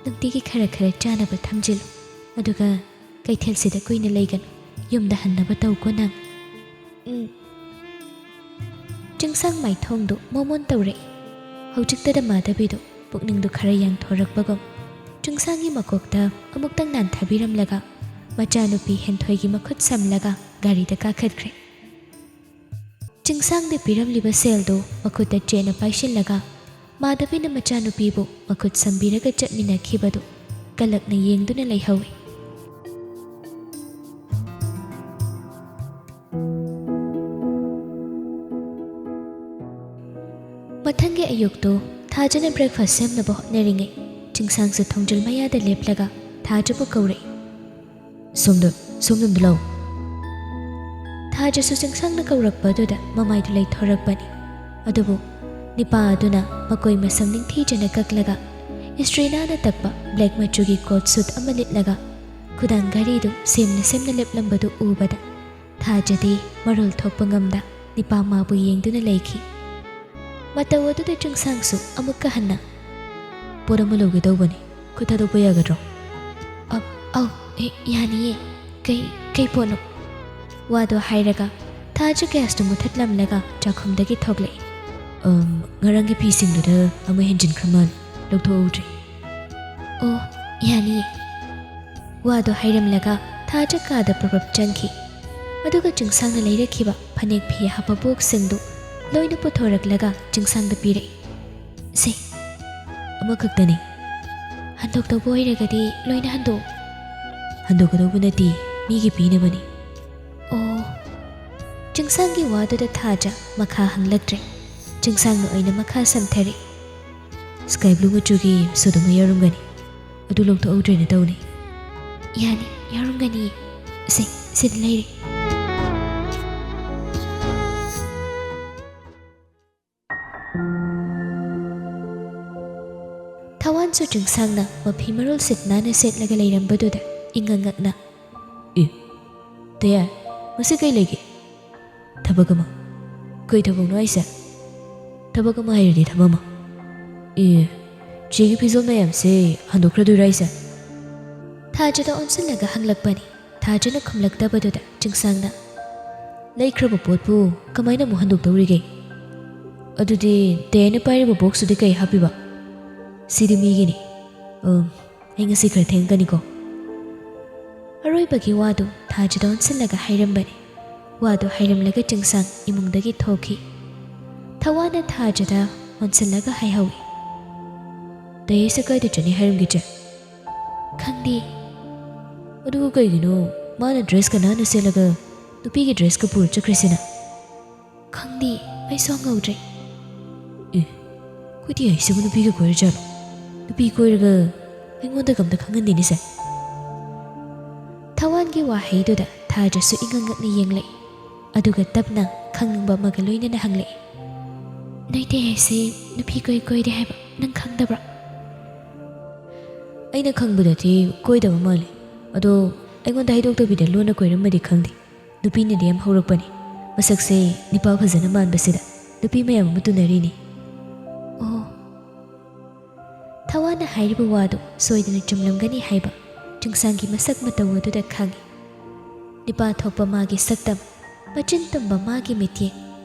ꯅꯨꯡꯇꯤꯒꯤ ꯈꯔ ꯈꯔ ꯆꯥꯅꯕ ꯊꯝꯖꯤꯜꯂꯨ꯫ ꯑꯗꯨꯒ ꯀꯩꯊꯦꯜꯁꯤꯗ ꯀꯨꯏꯅ ꯂꯩꯒꯅꯨ꯫ ꯌꯨꯝꯗ ꯍꯟꯅꯕ ꯇꯧꯀꯣ ꯅꯪ꯫" "ꯎꯝ꯫" ꯆꯤꯡꯁꯥꯡ ꯃꯥꯏꯊꯣꯡꯗꯨ ꯃꯣꯃꯣꯟ ꯇꯧꯔꯛꯏ꯫ ꯍꯧꯖꯤꯛꯇꯗ ꯃꯥꯙꯕꯤꯗꯨ ꯄꯨꯛꯅꯤꯡꯗꯨ ꯈꯔ ꯌꯥꯡꯊꯣꯔꯛꯄꯒꯨꯝ ꯆꯤꯡꯁꯥꯡꯒꯤ ꯃꯀꯣꯛꯇ ꯑꯃꯨꯛꯇꯪ ꯅꯥꯟꯊꯕꯤꯔꯝꯂꯒ ꯃꯆꯥꯅꯨꯄꯤ ꯍꯦꯟꯊꯣꯏꯒꯤ ꯃꯈꯨꯠ ꯁꯝꯂꯒ ꯒꯥꯔꯤꯗ ꯀꯥꯈꯠꯈ꯭ꯔꯦ꯫ ꯆꯤꯡꯁꯥꯡꯗ ꯄꯤꯔꯝꯂꯤꯕ ꯁꯦꯜꯗꯨ ꯃꯈꯨꯠꯇ ꯆꯦꯠꯅ ꯄꯥꯏꯁꯤꯜꯂꯒ ꯃꯥꯙꯕꯤꯅ ꯃꯆꯥꯅꯨꯄꯤꯕꯨ ꯃꯈꯨꯠ ꯁꯝꯕꯤꯔꯒ ꯆꯠꯃꯤꯟꯅꯈꯤꯕꯗꯨ ꯀꯂꯛꯅ ꯌꯦꯡꯗꯨꯅ ꯂꯩꯍꯧꯏ꯫ ꯃꯊꯪꯒꯤ ꯑꯌꯨꯛꯇꯨ ꯊꯥꯖꯅ breakfast ꯁꯦꯝꯅꯕ ꯍꯣꯠꯅꯔꯤꯉꯩ ꯆꯤꯡꯁꯥꯡꯁꯨ ꯊꯣꯡꯖꯤꯜ ꯃꯌꯥꯗ ꯂꯦꯞꯂꯒ ꯊꯥꯖꯕꯨ ꯀꯧꯔꯛꯏ꯫ "ꯁꯣꯝꯗ, ꯁꯣꯝꯗ ꯑꯝꯇ ꯂꯥꯛꯎ꯫" ꯊꯥꯖꯁꯨ ꯆꯤꯡꯁꯥꯡꯅ ꯀꯧꯔꯛꯄ ꯑꯗꯨꯗ ꯃꯃꯥꯏꯗꯨ ꯂꯩꯊꯣꯔꯛꯄꯅꯤ꯫ ꯑꯗꯨꯕꯨ ꯅꯤꯄꯥ ꯑꯗꯨꯅ ꯃꯀꯣꯏ ꯃꯁꯝ ꯅꯤꯡꯊꯤꯖꯅ ꯀꯛꯂꯒ ꯏꯁꯇ꯭ꯔꯤ ꯅꯥꯟꯅ ꯇꯛꯄ black ꯃꯆꯨꯒꯤ coat suit ꯑꯃ ꯂꯤꯠꯂꯒ ꯈꯨꯗꯥꯡ ꯘꯔꯤꯗꯨ ꯁꯦꯝꯅ ꯁꯦꯝꯅ ꯂꯦꯞꯂꯝꯕꯗꯨ ꯎꯕꯗ ꯊꯥꯖꯗꯤ ꯃꯔꯣꯜ ꯊꯣꯛꯄ ꯉꯝꯗ ꯅꯤꯄꯥ ꯃꯥꯕꯨ ꯌꯦꯡꯗꯨꯅ ꯂꯩꯈꯤ꯫ ꯃꯇꯧ ꯑꯗꯨꯗ ꯆꯤꯡꯁꯥꯡꯁꯨ ꯑꯃꯨꯛꯀ ꯍꯟꯅ, "ꯄꯣꯠ ꯑꯃ ꯂꯧꯒꯦ ꯇꯧꯕꯅꯤ, ꯈꯨꯠ ꯊꯥꯗꯣꯛꯄ ꯌꯥꯒꯗ꯭ꯔꯣ?" "ꯑ-, ꯑꯧ, ꯑꯦ, ꯌꯥꯅꯤꯌꯦ꯫ ꯀꯩ, ꯀꯩ ꯄꯣꯠꯅꯣ?" ꯋꯥꯗꯣ ꯍꯥꯏꯔꯒ ꯊꯥꯖ gasꯇꯨ ꯃꯨꯊꯠꯂꯝꯂꯒ ꯆꯥꯛꯈꯨꯝꯗꯒꯤ ꯊꯣꯛꯂꯛꯏ꯫ "ꯑꯝ, ꯉꯔꯥꯡꯒꯤ ꯐꯤꯁꯤꯡꯗꯨꯗ ꯑꯃ ꯍꯦꯟꯖꯤꯟꯈ꯭ꯔ ꯃꯥꯜꯂꯦ, ꯂꯧꯊꯣꯛꯍꯧꯗ꯭ꯔꯦ꯫" "ꯑꯣ, ꯌꯥꯅꯤꯌꯦ꯫" ꯋꯥꯗꯨ ꯍꯥꯏꯔꯝꯂꯒ ꯊꯥꯖ ꯀꯥꯗ ꯄ꯭ꯔꯞ ꯄ꯭ꯔꯞ ꯆꯪꯈꯤ꯫ ꯑꯗꯨꯒ ꯆꯤꯡꯁꯥꯡꯅ ꯂꯩꯔꯛꯈꯤꯕ ꯐꯅꯦꯛ ꯐꯤ ꯍꯥꯞꯄ boxꯁꯤꯡꯗꯨ ꯂꯣꯏꯅ ꯄꯨꯊꯣꯔꯛꯂꯒ ꯆꯤꯡꯁꯥꯡꯗ ꯄꯤꯔꯛꯏ꯫ "ꯁꯦ, ꯑꯃꯈꯛꯇꯅꯤ꯫" "ꯍꯟꯗꯣꯛꯇꯧꯕ ꯑꯣꯏꯔꯒꯗꯤ ꯂꯣꯏꯅ ꯍꯟꯗꯣꯛꯎ꯫" "ꯍꯟꯗꯣꯛꯀꯗꯧꯕ ꯅꯠꯇꯦ, ꯃꯤꯒꯤ ꯄꯤꯅꯕꯅꯤ꯫" "ꯑꯣ꯫" ꯆꯤꯡꯁꯥꯡꯒꯤ ꯋꯥꯗꯨꯗ ꯊꯥꯖ ꯃꯈꯥ ꯍꯪꯂꯛꯇ꯭ꯔꯦ꯫ ꯆꯤꯡꯁꯥꯡꯅ ꯑꯣꯏꯅ ꯃꯈꯥ ꯁꯝꯊꯔꯛꯏ꯫ "Sky blue ꯃꯆꯨꯒꯤ suit ꯑꯃ ꯌꯥꯎꯔꯝꯒꯅꯤ, ꯑꯗꯨ ꯂꯧꯊꯣꯛꯍꯧꯗ꯭ꯔꯦꯅ ꯇꯧꯅꯤ꯫" "ꯌꯥꯅꯤ, ꯌꯥꯎꯔꯝꯒꯅꯤ꯫ ꯁꯦ, ꯁꯤꯗ ꯂꯩꯔꯦ꯫" ꯊꯋꯥꯟꯁꯨ ꯆꯤꯡꯁꯥꯡꯅ ꯃꯐꯤ ꯃꯔꯣꯜ ꯁꯤꯠ ꯅꯥꯟꯅ ꯁꯦꯠꯂꯒ ꯂꯩꯔꯝꯕꯗꯨꯗ ꯏꯉꯛ ꯉꯛꯅ, "ꯑꯦ, ꯇꯌꯥꯏ, ꯉꯁꯤ ꯀꯩ ꯂꯩꯒꯦ?" "ꯊꯕꯛ ꯑꯃ꯫" "ꯀꯩ ꯊꯕꯛꯅꯣ ꯍꯥꯏꯁꯦ?" "ꯊꯕꯛ ꯑꯃ ꯍꯥꯏꯔꯗꯤ ꯊꯕꯛ ꯑꯃ꯫" "ꯑꯦ, ꯆꯦꯒꯤ ꯐꯤꯖꯣꯜ ꯃꯌꯥꯝꯁꯦ ꯍꯟꯗꯣꯛꯈ꯭ꯔꯗꯣꯏꯔꯥ ꯍꯥꯏꯁꯦ?" ꯊꯥꯖꯗ ꯑꯣꯟꯁꯤꯜꯂꯒ ꯍꯪꯂꯛꯄꯅꯤ꯫ ꯊꯥꯖꯅ ꯈꯨꯝꯂꯛꯇꯕꯗꯨꯗ ꯆꯤꯡꯁꯥꯡꯅ, "ꯂꯩꯈ꯭ꯔꯕ ꯄꯣꯠꯄꯨ ꯀꯃꯥꯏꯅ ꯑꯃꯨꯛ ꯍꯟꯗꯣꯛꯇꯧꯔꯤꯒꯦ? "ꯑꯗꯨꯗꯤ ꯗꯦꯅ ꯄꯥꯏꯔꯤꯕ ꯕꯣꯛꯁꯇꯨꯗꯤ ꯀꯩ ꯍꯥꯞꯄꯤꯕ?" "ꯁꯤꯗꯤ ꯃꯤꯒꯤꯅꯤ꯫ ꯑ, ꯑꯩ ꯉꯁꯤ ꯈꯔ ꯊꯦꯡꯒꯅꯤꯀꯣ꯫" ꯑꯔꯣꯏꯕꯒꯤ ꯋꯥꯗꯨ ꯊꯥꯖꯗ ꯑꯣꯟꯁꯤꯜꯂꯒ ꯍꯥꯏꯔꯝꯕꯅꯤ꯫ ꯋꯥꯗꯨ ꯍꯥꯏꯔꯝꯂꯒ ꯆꯤꯡꯁꯥꯡ ꯏꯃꯨꯡꯗꯒꯤ ꯊꯣꯛꯈꯤ꯫ ꯊꯋꯥꯟꯅ ꯊꯥꯖꯗ ꯑꯣꯟꯁꯤꯜꯂꯒ ꯍꯥꯏꯍꯧꯏ, "ꯗꯌꯦꯁꯦ ꯀꯥꯏꯗ ꯆꯠꯅꯤ ꯍꯥꯏꯔꯝꯒꯦ, ꯆꯦ?" "ꯈꯪꯗꯦ꯫" "ꯑꯗꯨꯒ ꯀꯩꯒꯤꯅꯣ ꯃꯥꯅ ꯗ꯭ꯔꯦꯁꯀ ꯅꯥꯟꯅ ꯁꯦꯠꯂꯒ ꯅꯨꯄꯤꯒꯤ ꯗ꯭ꯔꯦꯁꯀ ꯄꯨꯔ ꯆꯠꯈ꯭ꯔꯤꯁꯤꯅ?" "ꯈꯪꯗꯦ, ꯑꯩꯁꯨ ꯍꯪꯍꯧꯗ꯭ꯔꯦ꯫" "ꯑꯦ, ꯑꯩꯈꯣꯏꯗꯤ ꯑꯩꯁꯤꯕꯨ ꯅꯨꯄꯤꯒ ꯀꯣꯏꯔꯖꯥꯠꯂꯣ? ꯅꯨꯄꯤ ꯀꯣꯏꯔꯒ ꯑꯩꯉꯣꯟꯗꯒ ꯑꯝꯇ ꯈꯪꯍꯟꯗꯦꯅꯦ, ꯁꯦ꯫" ꯊꯋꯥꯟꯒꯤ ꯋꯥꯍꯩꯗꯨꯗ ꯊꯥꯖꯁꯨ ꯏꯉꯛ ꯉꯛꯅ ꯌꯦꯡꯂꯛꯏ꯫ ꯑꯗꯨꯒ ꯇꯞꯅ ꯈꯪꯅꯤꯡꯕ ꯑꯃꯒ ꯂꯣꯏꯅꯅ ꯍꯪꯂꯛꯏ, "ꯅꯣꯏ ꯗꯌꯦꯁꯦ ꯅꯨꯄꯤ ꯀꯣꯏ ꯀꯣꯏꯔꯦ ꯍꯥꯏꯕ ꯅꯪ ꯈꯪꯗꯕ꯭ꯔꯥ?" "ꯑꯩꯅ ꯈꯪꯕꯗꯗꯤ ꯀꯣꯏꯗꯕ ꯃꯥꯜꯂꯤ꯫ ꯑꯗꯣ ꯑꯩꯉꯣꯟꯗ ꯍꯥꯏꯗꯣꯛꯇꯕꯤꯗ ꯂꯣꯟꯅ ꯀꯣꯏꯔꯝꯃꯗꯤ ꯈꯪꯗꯦ꯫ ꯅꯨꯄꯤꯅꯗꯤ ꯌꯥꯝ ꯍꯧꯔꯛꯄꯅꯤ꯫ ꯃꯁꯛꯁꯦ ꯅꯤꯄꯥ ꯐꯖꯅ ꯃꯥꯟꯕꯁꯤꯗ ꯅꯨꯄꯤ ꯃꯌꯥꯝ ꯑꯃ ꯇꯨꯅꯔꯤꯅꯤ꯫" ꯑꯣ꯫ ꯊꯋꯥꯟꯅ ꯍꯥꯏꯔꯤꯕ ꯋꯥꯗꯨ ꯁꯣꯏꯗꯅ ꯆꯨꯝꯂꯝꯒꯅꯤ ꯍꯥꯏꯕ ꯆꯤꯡꯁꯥꯡꯒꯤ ꯃꯁꯛ ꯃꯇꯧ ꯑꯗꯨꯗ ꯈꯪꯏ꯫ ꯅꯤꯄꯥ ꯊꯣꯛꯄ ꯃꯥꯒꯤ ꯁꯛꯇꯝ, ꯃꯆꯤꯟ ꯇꯨꯝꯕ ꯃꯥꯒꯤ ꯃꯤꯠꯌꯦꯡ,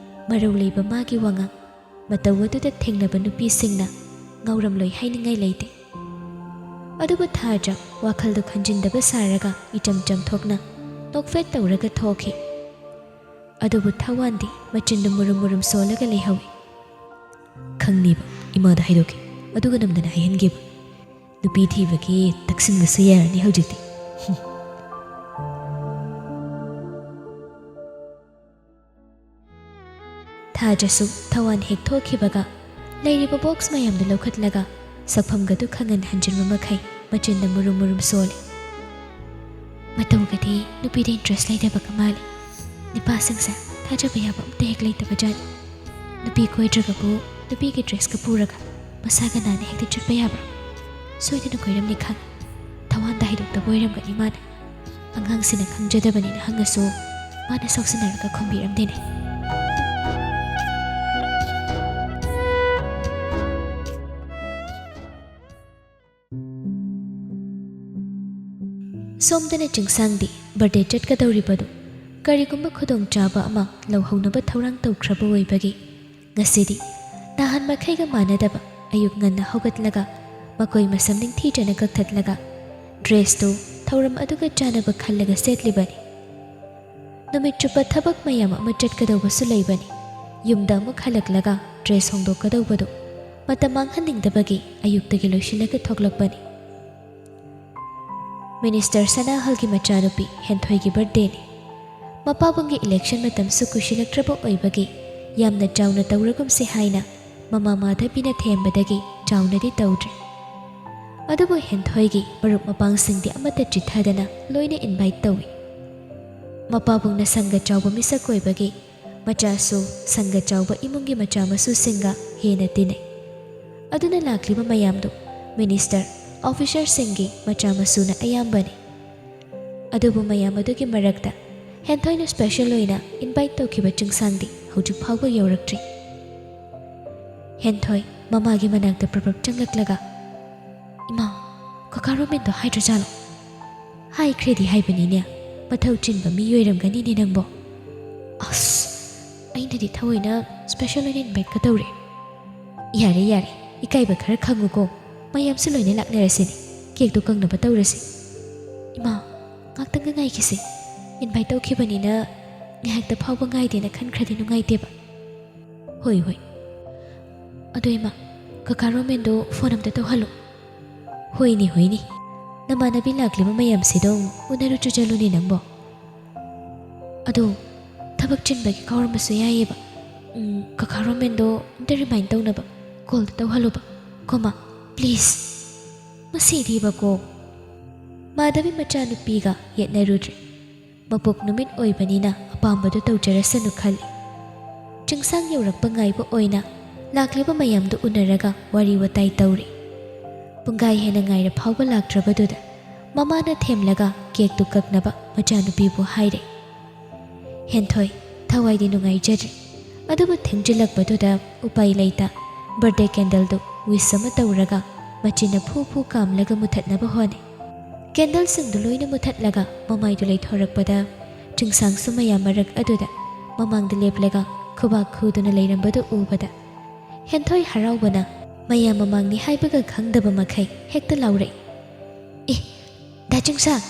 ꯃꯔꯧ ꯂꯩꯕ ꯃꯥꯒꯤ ꯋꯥꯉꯥꯡ, ꯃꯇꯧ ꯑꯗꯨꯗ ꯊꯦꯡꯅꯕ ꯅꯨꯄꯤꯁꯤꯡꯅ ꯉꯥꯎꯔꯝꯂꯣꯏ ꯍꯥꯏꯅꯤꯡꯉꯥꯏ ꯂꯩꯇꯦ꯫ ꯑꯗꯨꯕꯨ ꯊꯥꯖ ꯋꯥꯈꯜꯗꯨ ꯈꯟꯖꯤꯟꯗꯕ ꯁꯥꯔꯒ ꯏꯆꯝ ꯆꯝꯊꯣꯛꯅ ꯅꯣꯛꯐꯦꯠ ꯇꯧꯔꯒ ꯊꯣꯛꯈꯤ꯫ ꯑꯗꯨꯕꯨ ꯊꯋꯥꯟꯗꯤ ꯃꯆꯤꯟꯗꯨ ꯃꯨꯔꯨꯝ ꯃꯨꯔꯨꯝ ꯁꯣꯜꯂꯒ ꯂꯩꯍꯧꯏ꯫ "ꯈꯪꯅꯤꯕ, ꯏꯃꯥꯗ ꯍꯥꯏꯗꯣꯛꯀꯦ, ꯑꯗꯨꯒ ꯅꯝꯗꯅ ꯍꯥꯏꯍꯟꯒꯦꯕ꯫ ꯅꯨꯄꯤ ꯊꯤꯕꯒꯤ ꯇꯛꯁꯤꯟꯕꯁꯨ ꯌꯥꯔꯅꯤ ꯍꯧꯖꯤꯛꯇꯤ꯫" ꯊꯥꯖꯁꯨ ꯊꯋꯥꯟ ꯍꯦꯛ ꯊꯣꯛꯈꯤꯕꯒ ꯂꯩꯔꯤꯕ ꯕꯣꯛꯁ ꯃꯌꯥꯝꯗꯨ ꯂꯧꯈꯠꯂꯒ ꯁꯛꯐꯝꯒꯗꯨ ꯈꯪꯍꯟ ꯍꯟꯖꯤꯟꯕ ꯃꯈꯩ ꯃꯆꯤꯟꯗ ꯃꯨꯔꯨꯝ ꯃꯨꯔꯨꯝ ꯁꯣꯜꯂꯤ꯫ "ꯃꯇꯧꯒꯗꯤ ꯅꯨꯄꯤꯗ ꯏꯟꯇꯔꯦꯁ ꯂꯩꯇꯕꯒ ꯃꯥꯜꯂꯤ꯫ ꯅꯨꯄꯥꯁꯤꯡꯁꯦ ꯊꯥꯖꯕ ꯌꯥꯕ ꯑꯝꯇ ꯍꯦꯛ ꯂꯩꯇꯕ ꯖꯥꯠꯅꯤ꯫ ꯅꯨꯄꯤ ꯀꯣꯏꯗ꯭ꯔꯒꯕꯨ ꯅꯨꯄꯤꯒꯤ ꯗ꯭ꯔꯦꯁꯀ ꯄꯨꯔꯒ ꯃꯁꯥꯒ ꯅꯥꯟꯅ ꯍꯦꯛꯇ ꯆꯠꯄ ꯌꯥꯕ꯭ꯔꯥ? ꯁꯣꯏꯗꯅ ꯀꯣꯏꯔꯝꯅꯤ ꯈꯪꯉꯤ꯫ ꯊꯋꯥꯟꯗ ꯍꯥꯏꯗꯣꯛꯇꯕ ꯑꯣꯏꯔꯝꯒꯅꯤ ꯃꯥꯅ꯫ ꯑꯉꯥꯡꯁꯤꯅ ꯈꯪꯖꯗꯕꯅꯤꯅ ꯍꯪꯉꯁꯨ ꯃꯥꯅ ꯁꯥꯎꯁꯤꯟꯅꯔꯒ ꯈꯨꯝꯕꯤꯔꯝꯗꯦꯅꯦ꯫" ꯁꯣꯝꯗꯅ ꯆꯤꯡꯁꯥꯡꯗꯤ ꯕꯥꯔꯗꯦ ꯆꯠꯀꯗꯧꯔꯤꯕꯗꯨ ꯀꯔꯤꯒꯨꯝꯕ ꯈꯨꯗꯣꯡꯆꯥꯕ ꯑꯃ ꯂꯧꯍꯧꯅꯕ ꯊꯧꯔꯥꯡ ꯇꯧꯈ꯭ꯔꯕ ꯑꯣꯏꯕꯒꯤ ꯉꯁꯤꯗꯤ ꯅꯍꯥꯟ ꯃꯈꯩꯒ ꯃꯥꯟꯅꯗꯕ ꯑꯌꯨꯛ ꯉꯟꯅ ꯍꯧꯒꯠꯂꯒ ꯃꯀꯣꯏ ꯃꯁꯝ ꯅꯤꯡꯊꯤꯖꯅ ꯀꯛꯊꯠꯂꯒ dressꯇꯨ ꯊꯧꯔꯝ ꯑꯗꯨꯒ ꯆꯥꯟꯅꯕ ꯈꯜꯂꯒ ꯁꯦꯠꯂꯤꯕꯅꯤ꯫ ꯅꯨꯃꯤꯠ ꯆꯨꯞꯄ ꯊꯕꯛ ꯃꯌꯥꯝ ꯑꯃ ꯆꯠꯀꯗꯧꯕꯁꯨ ꯂꯩꯕꯅꯤ꯫ ꯌꯨꯝꯗ ꯑꯃꯨꯛ ꯍꯜꯂꯛꯂꯒ dress ꯍꯣꯡꯗꯣꯛꯀꯗꯧꯕꯗꯨ ꯃꯇꯝ ꯃꯥꯡꯍꯟꯅꯤꯡꯗꯕꯒꯤ ꯑꯌꯨꯛꯇꯒꯤ ꯂꯣꯏꯁꯤꯜꯂꯒ ꯊꯣꯛꯂꯛꯄꯅꯤ꯫ ꯃꯤꯅꯤꯁꯇꯔ ꯁꯅꯥꯍꯜꯒꯤ ꯃꯆꯥꯅꯨꯄꯤ ꯍꯦꯟꯊꯣꯏꯒꯤ birthdayꯅꯤ꯫ ꯃꯄꯥꯕꯨꯡꯒꯤ election ꯃꯇꯝꯁꯨ ꯀꯨꯏꯁꯤꯜꯂꯛꯇ꯭ꯔꯕ ꯑꯣꯏꯕꯒꯤ ꯌꯥꯝꯅ ꯆꯥꯎꯅ ꯇꯧꯔꯒꯨꯝꯁꯤ ꯍꯥꯏꯅ ꯃꯃꯥ ꯃꯥꯙꯕꯤꯅ ꯊꯦꯝꯕꯗꯒꯤ ꯆꯥꯎꯅꯗꯤ ꯇꯧꯗ꯭ꯔꯦ꯫ ꯑꯗꯨꯕꯨ ꯍꯦꯟꯊꯣꯏꯒꯤ ꯃꯔꯨꯞ ꯃꯄꯥꯡꯁꯤꯡꯗꯤ ꯑꯃꯠꯇ ꯆꯤꯠꯊꯗꯅ ꯂꯣꯏꯅ invite ꯇꯧꯏ꯫ ꯃꯄꯥꯕꯨꯡꯅ ꯁꯪꯒ ꯆꯥꯎꯕ ꯃꯤꯁꯛ ꯑꯣꯏꯕꯒꯤ ꯃꯆꯥꯁꯨ ꯁꯪꯒ ꯆꯥꯎꯕ ꯏꯃꯨꯡꯒꯤ ꯃꯆꯥ ꯃꯁꯨꯁꯤꯡꯒ ꯍꯦꯟꯅ ꯇꯤꯟꯅꯩ꯫ ꯑꯗꯨꯅ ꯂꯥꯛꯂꯤꯕ ꯃꯌꯥꯝꯗꯨ ꯃꯤꯅꯤꯁꯇꯔ, officerꯁꯤꯡꯒꯤ ꯃꯆꯥ ꯃꯁꯨꯅ ꯑꯌꯥꯝꯕꯅꯤ꯫ ꯑꯗꯨꯕꯨ ꯃꯌꯥꯝ ꯑꯗꯨꯒꯤ ꯃꯔꯛꯇ ꯍꯦꯟꯊꯣꯏꯅ special ꯑꯣꯏꯅ invite ꯇꯧꯈꯤꯕ ꯆꯤꯡꯁꯥꯡꯗꯤ ꯍꯧꯖꯤꯛ ꯐꯥꯎꯕ ꯌꯧꯔꯛꯇ꯭ꯔꯤ꯫ ꯍꯦꯟꯊꯣꯏ ꯃꯃꯥꯒꯤ ꯃꯅꯥꯛꯇ ꯄ꯭ꯔꯞ ꯄ꯭ꯔꯞ ꯆꯪꯂꯛꯂꯒ, "ꯏꯃꯥ, ꯀꯀꯥ ꯔꯣꯃꯦꯟꯗꯣ ꯍꯥꯏꯗ꯭ꯔꯖꯥꯠꯂꯣ?" "ꯍꯥꯏꯈ꯭ꯔꯦꯗꯤ ꯍꯥꯏꯕꯅꯤꯅꯦ, ꯃꯊꯧ ꯆꯤꯟꯕ ꯃꯤ ꯑꯣꯏꯔꯝꯒꯅꯤꯅꯦ ꯅꯪꯕꯣ꯫" "ꯑꯁ, ꯑꯩꯅꯗꯤ ꯊꯑꯣꯏꯅ special ꯑꯣꯏꯅ inviteꯀ ꯇꯧꯔꯦ꯫" "ꯌꯥꯔꯦ, ꯌꯥꯔꯦ, ꯏꯀꯥꯏꯕ ꯈꯔ ꯈꯪꯉꯨꯀꯣ, ꯃꯌꯥꯝꯁꯨ ꯂꯣꯏꯅ ꯂꯥꯛꯅꯔꯁꯤꯅꯦ, cakeꯇꯣ ꯀꯛꯅꯕ ꯇꯧꯔꯁꯤ꯫" "ꯏꯃꯥ, ꯉꯥꯛꯇꯪꯒ ꯉꯥꯏꯈꯤꯁꯦ, invite ꯇꯧꯈꯤꯕꯅꯤꯅ ꯉꯥꯏꯍꯥꯛꯇ ꯐꯥꯎꯕ ꯉꯥꯏꯗꯦꯅ ꯈꯟꯈ꯭ꯔꯗꯤ ꯅꯨꯡꯉꯥꯏꯇꯦꯕ꯫" "ꯍꯣꯏ, ꯍꯣꯏ꯫ ꯑꯗꯣ ꯏꯃꯥ, ꯀꯀꯥ ꯔꯣꯃꯦꯟꯗꯣ phone ꯑꯝꯇ ꯇꯧꯍꯜꯂꯣ꯫" "ꯍꯣꯏꯅꯦ, ꯍꯣꯏꯅꯦ꯫ ꯅꯃꯥꯟꯅꯕꯤ ꯂꯥꯛꯂꯤꯕ ꯃꯌꯥꯝꯁꯤꯗꯣ ꯎꯅꯔꯨ ꯆꯨꯖꯜꯂꯨꯅꯦ ꯅꯪꯕꯣ꯫" "ꯑꯗꯣ ꯊꯕꯛ ꯆꯤꯟꯕꯒꯤ ꯀꯥꯎꯔꯝꯕꯁꯨ ꯌꯥꯏꯌꯦꯕ꯫ ꯎꯝ, ꯀꯀꯥ ꯔꯣꯃꯦꯟꯗꯣ ꯑꯝꯇ remind ꯇꯧꯅꯕ callꯗ ꯇꯧꯍꯜꯂꯨꯕ꯫ ꯀꯣ ꯃꯥ, please꯫ ꯃꯁꯤꯗꯤꯕꯀꯣ꯫" ꯃꯥꯙꯕꯤ ꯃꯆꯥꯅꯨꯄꯤꯒ ꯌꯦꯠꯅꯔꯨꯗ꯭ꯔꯦ꯫ ꯃꯄꯣꯛ ꯅꯨꯃꯤꯠ ꯑꯣꯏꯕꯅꯤꯅ ꯑꯄꯥꯝꯕꯗꯨ ꯇꯧꯖꯔꯁꯅꯨ ꯈꯜꯂꯤ꯫ ꯆꯤꯡꯁꯥꯡ ꯌꯧꯔꯛꯄ ꯉꯥꯏꯕ ꯑꯣꯏꯅ ꯂꯥꯛꯂꯤꯕ ꯃꯌꯥꯝꯗꯨ ꯎꯅꯔꯒ ꯋꯥꯔꯤ ꯋꯥꯇꯥꯏ ꯇꯧꯔꯤ꯫ ꯄꯨꯡꯈꯥꯏ ꯍꯦꯟꯅ ꯉꯥꯏꯔ ꯐꯥꯎꯕ ꯂꯥꯛꯇ꯭ꯔꯕꯗꯨꯗ ꯃꯃꯥꯅ ꯊꯦꯝꯂꯒ cakeꯇꯨ ꯀꯛꯅꯕ ꯃꯆꯥꯅꯨꯄꯤꯕꯨ ꯍꯥꯏꯔꯦ꯫ ꯍꯦꯟꯊꯣꯏ ꯊꯋꯥꯏꯗꯤ ꯅꯨꯡꯉꯥꯏꯖꯗ꯭ꯔꯦ꯫ ꯑꯗꯨꯕꯨ ꯊꯦꯡꯖꯤꯜꯂꯛꯄꯗꯨꯗ ꯎꯄꯥꯏ ꯂꯩꯇ birthday candleꯗꯨ wish ꯑꯃ ꯇꯧꯔꯒ ꯃꯆꯤꯟꯅ ꯐꯨ ꯐꯨ ꯀꯥꯝꯂꯒ ꯃꯨꯊꯠꯅꯕ ꯍꯣꯠꯅꯩ꯫ Candleꯁꯤꯡꯗꯨ ꯂꯣꯏꯅ ꯃꯨꯊꯠꯂꯒ ꯃꯃꯥꯏꯗꯨ ꯂꯩꯊꯣꯔꯛꯄꯗ ꯆꯤꯡꯁꯥꯡꯁꯨ ꯃꯌꯥꯝ ꯃꯔꯛ ꯑꯗꯨꯗ ꯃꯃꯥꯡꯗ ꯂꯦꯞꯂꯒ ꯈꯨꯕꯥꯛ ꯈꯨꯗꯨꯅ ꯂꯩꯔꯝꯕꯗꯨ ꯎꯕꯗ ꯍꯦꯟꯊꯣꯏ ꯍꯔꯥꯎꯕꯅ ꯃꯌꯥꯝ ꯃꯃꯥꯡꯅꯤ ꯍꯥꯏꯕꯒ ꯈꯪꯗꯕ ꯃꯈꯩ ꯍꯦꯛꯇ ꯂꯥꯎꯔꯛꯏ, "ꯑꯦ, ꯗꯥ ꯆꯤꯡꯁꯥꯡ!"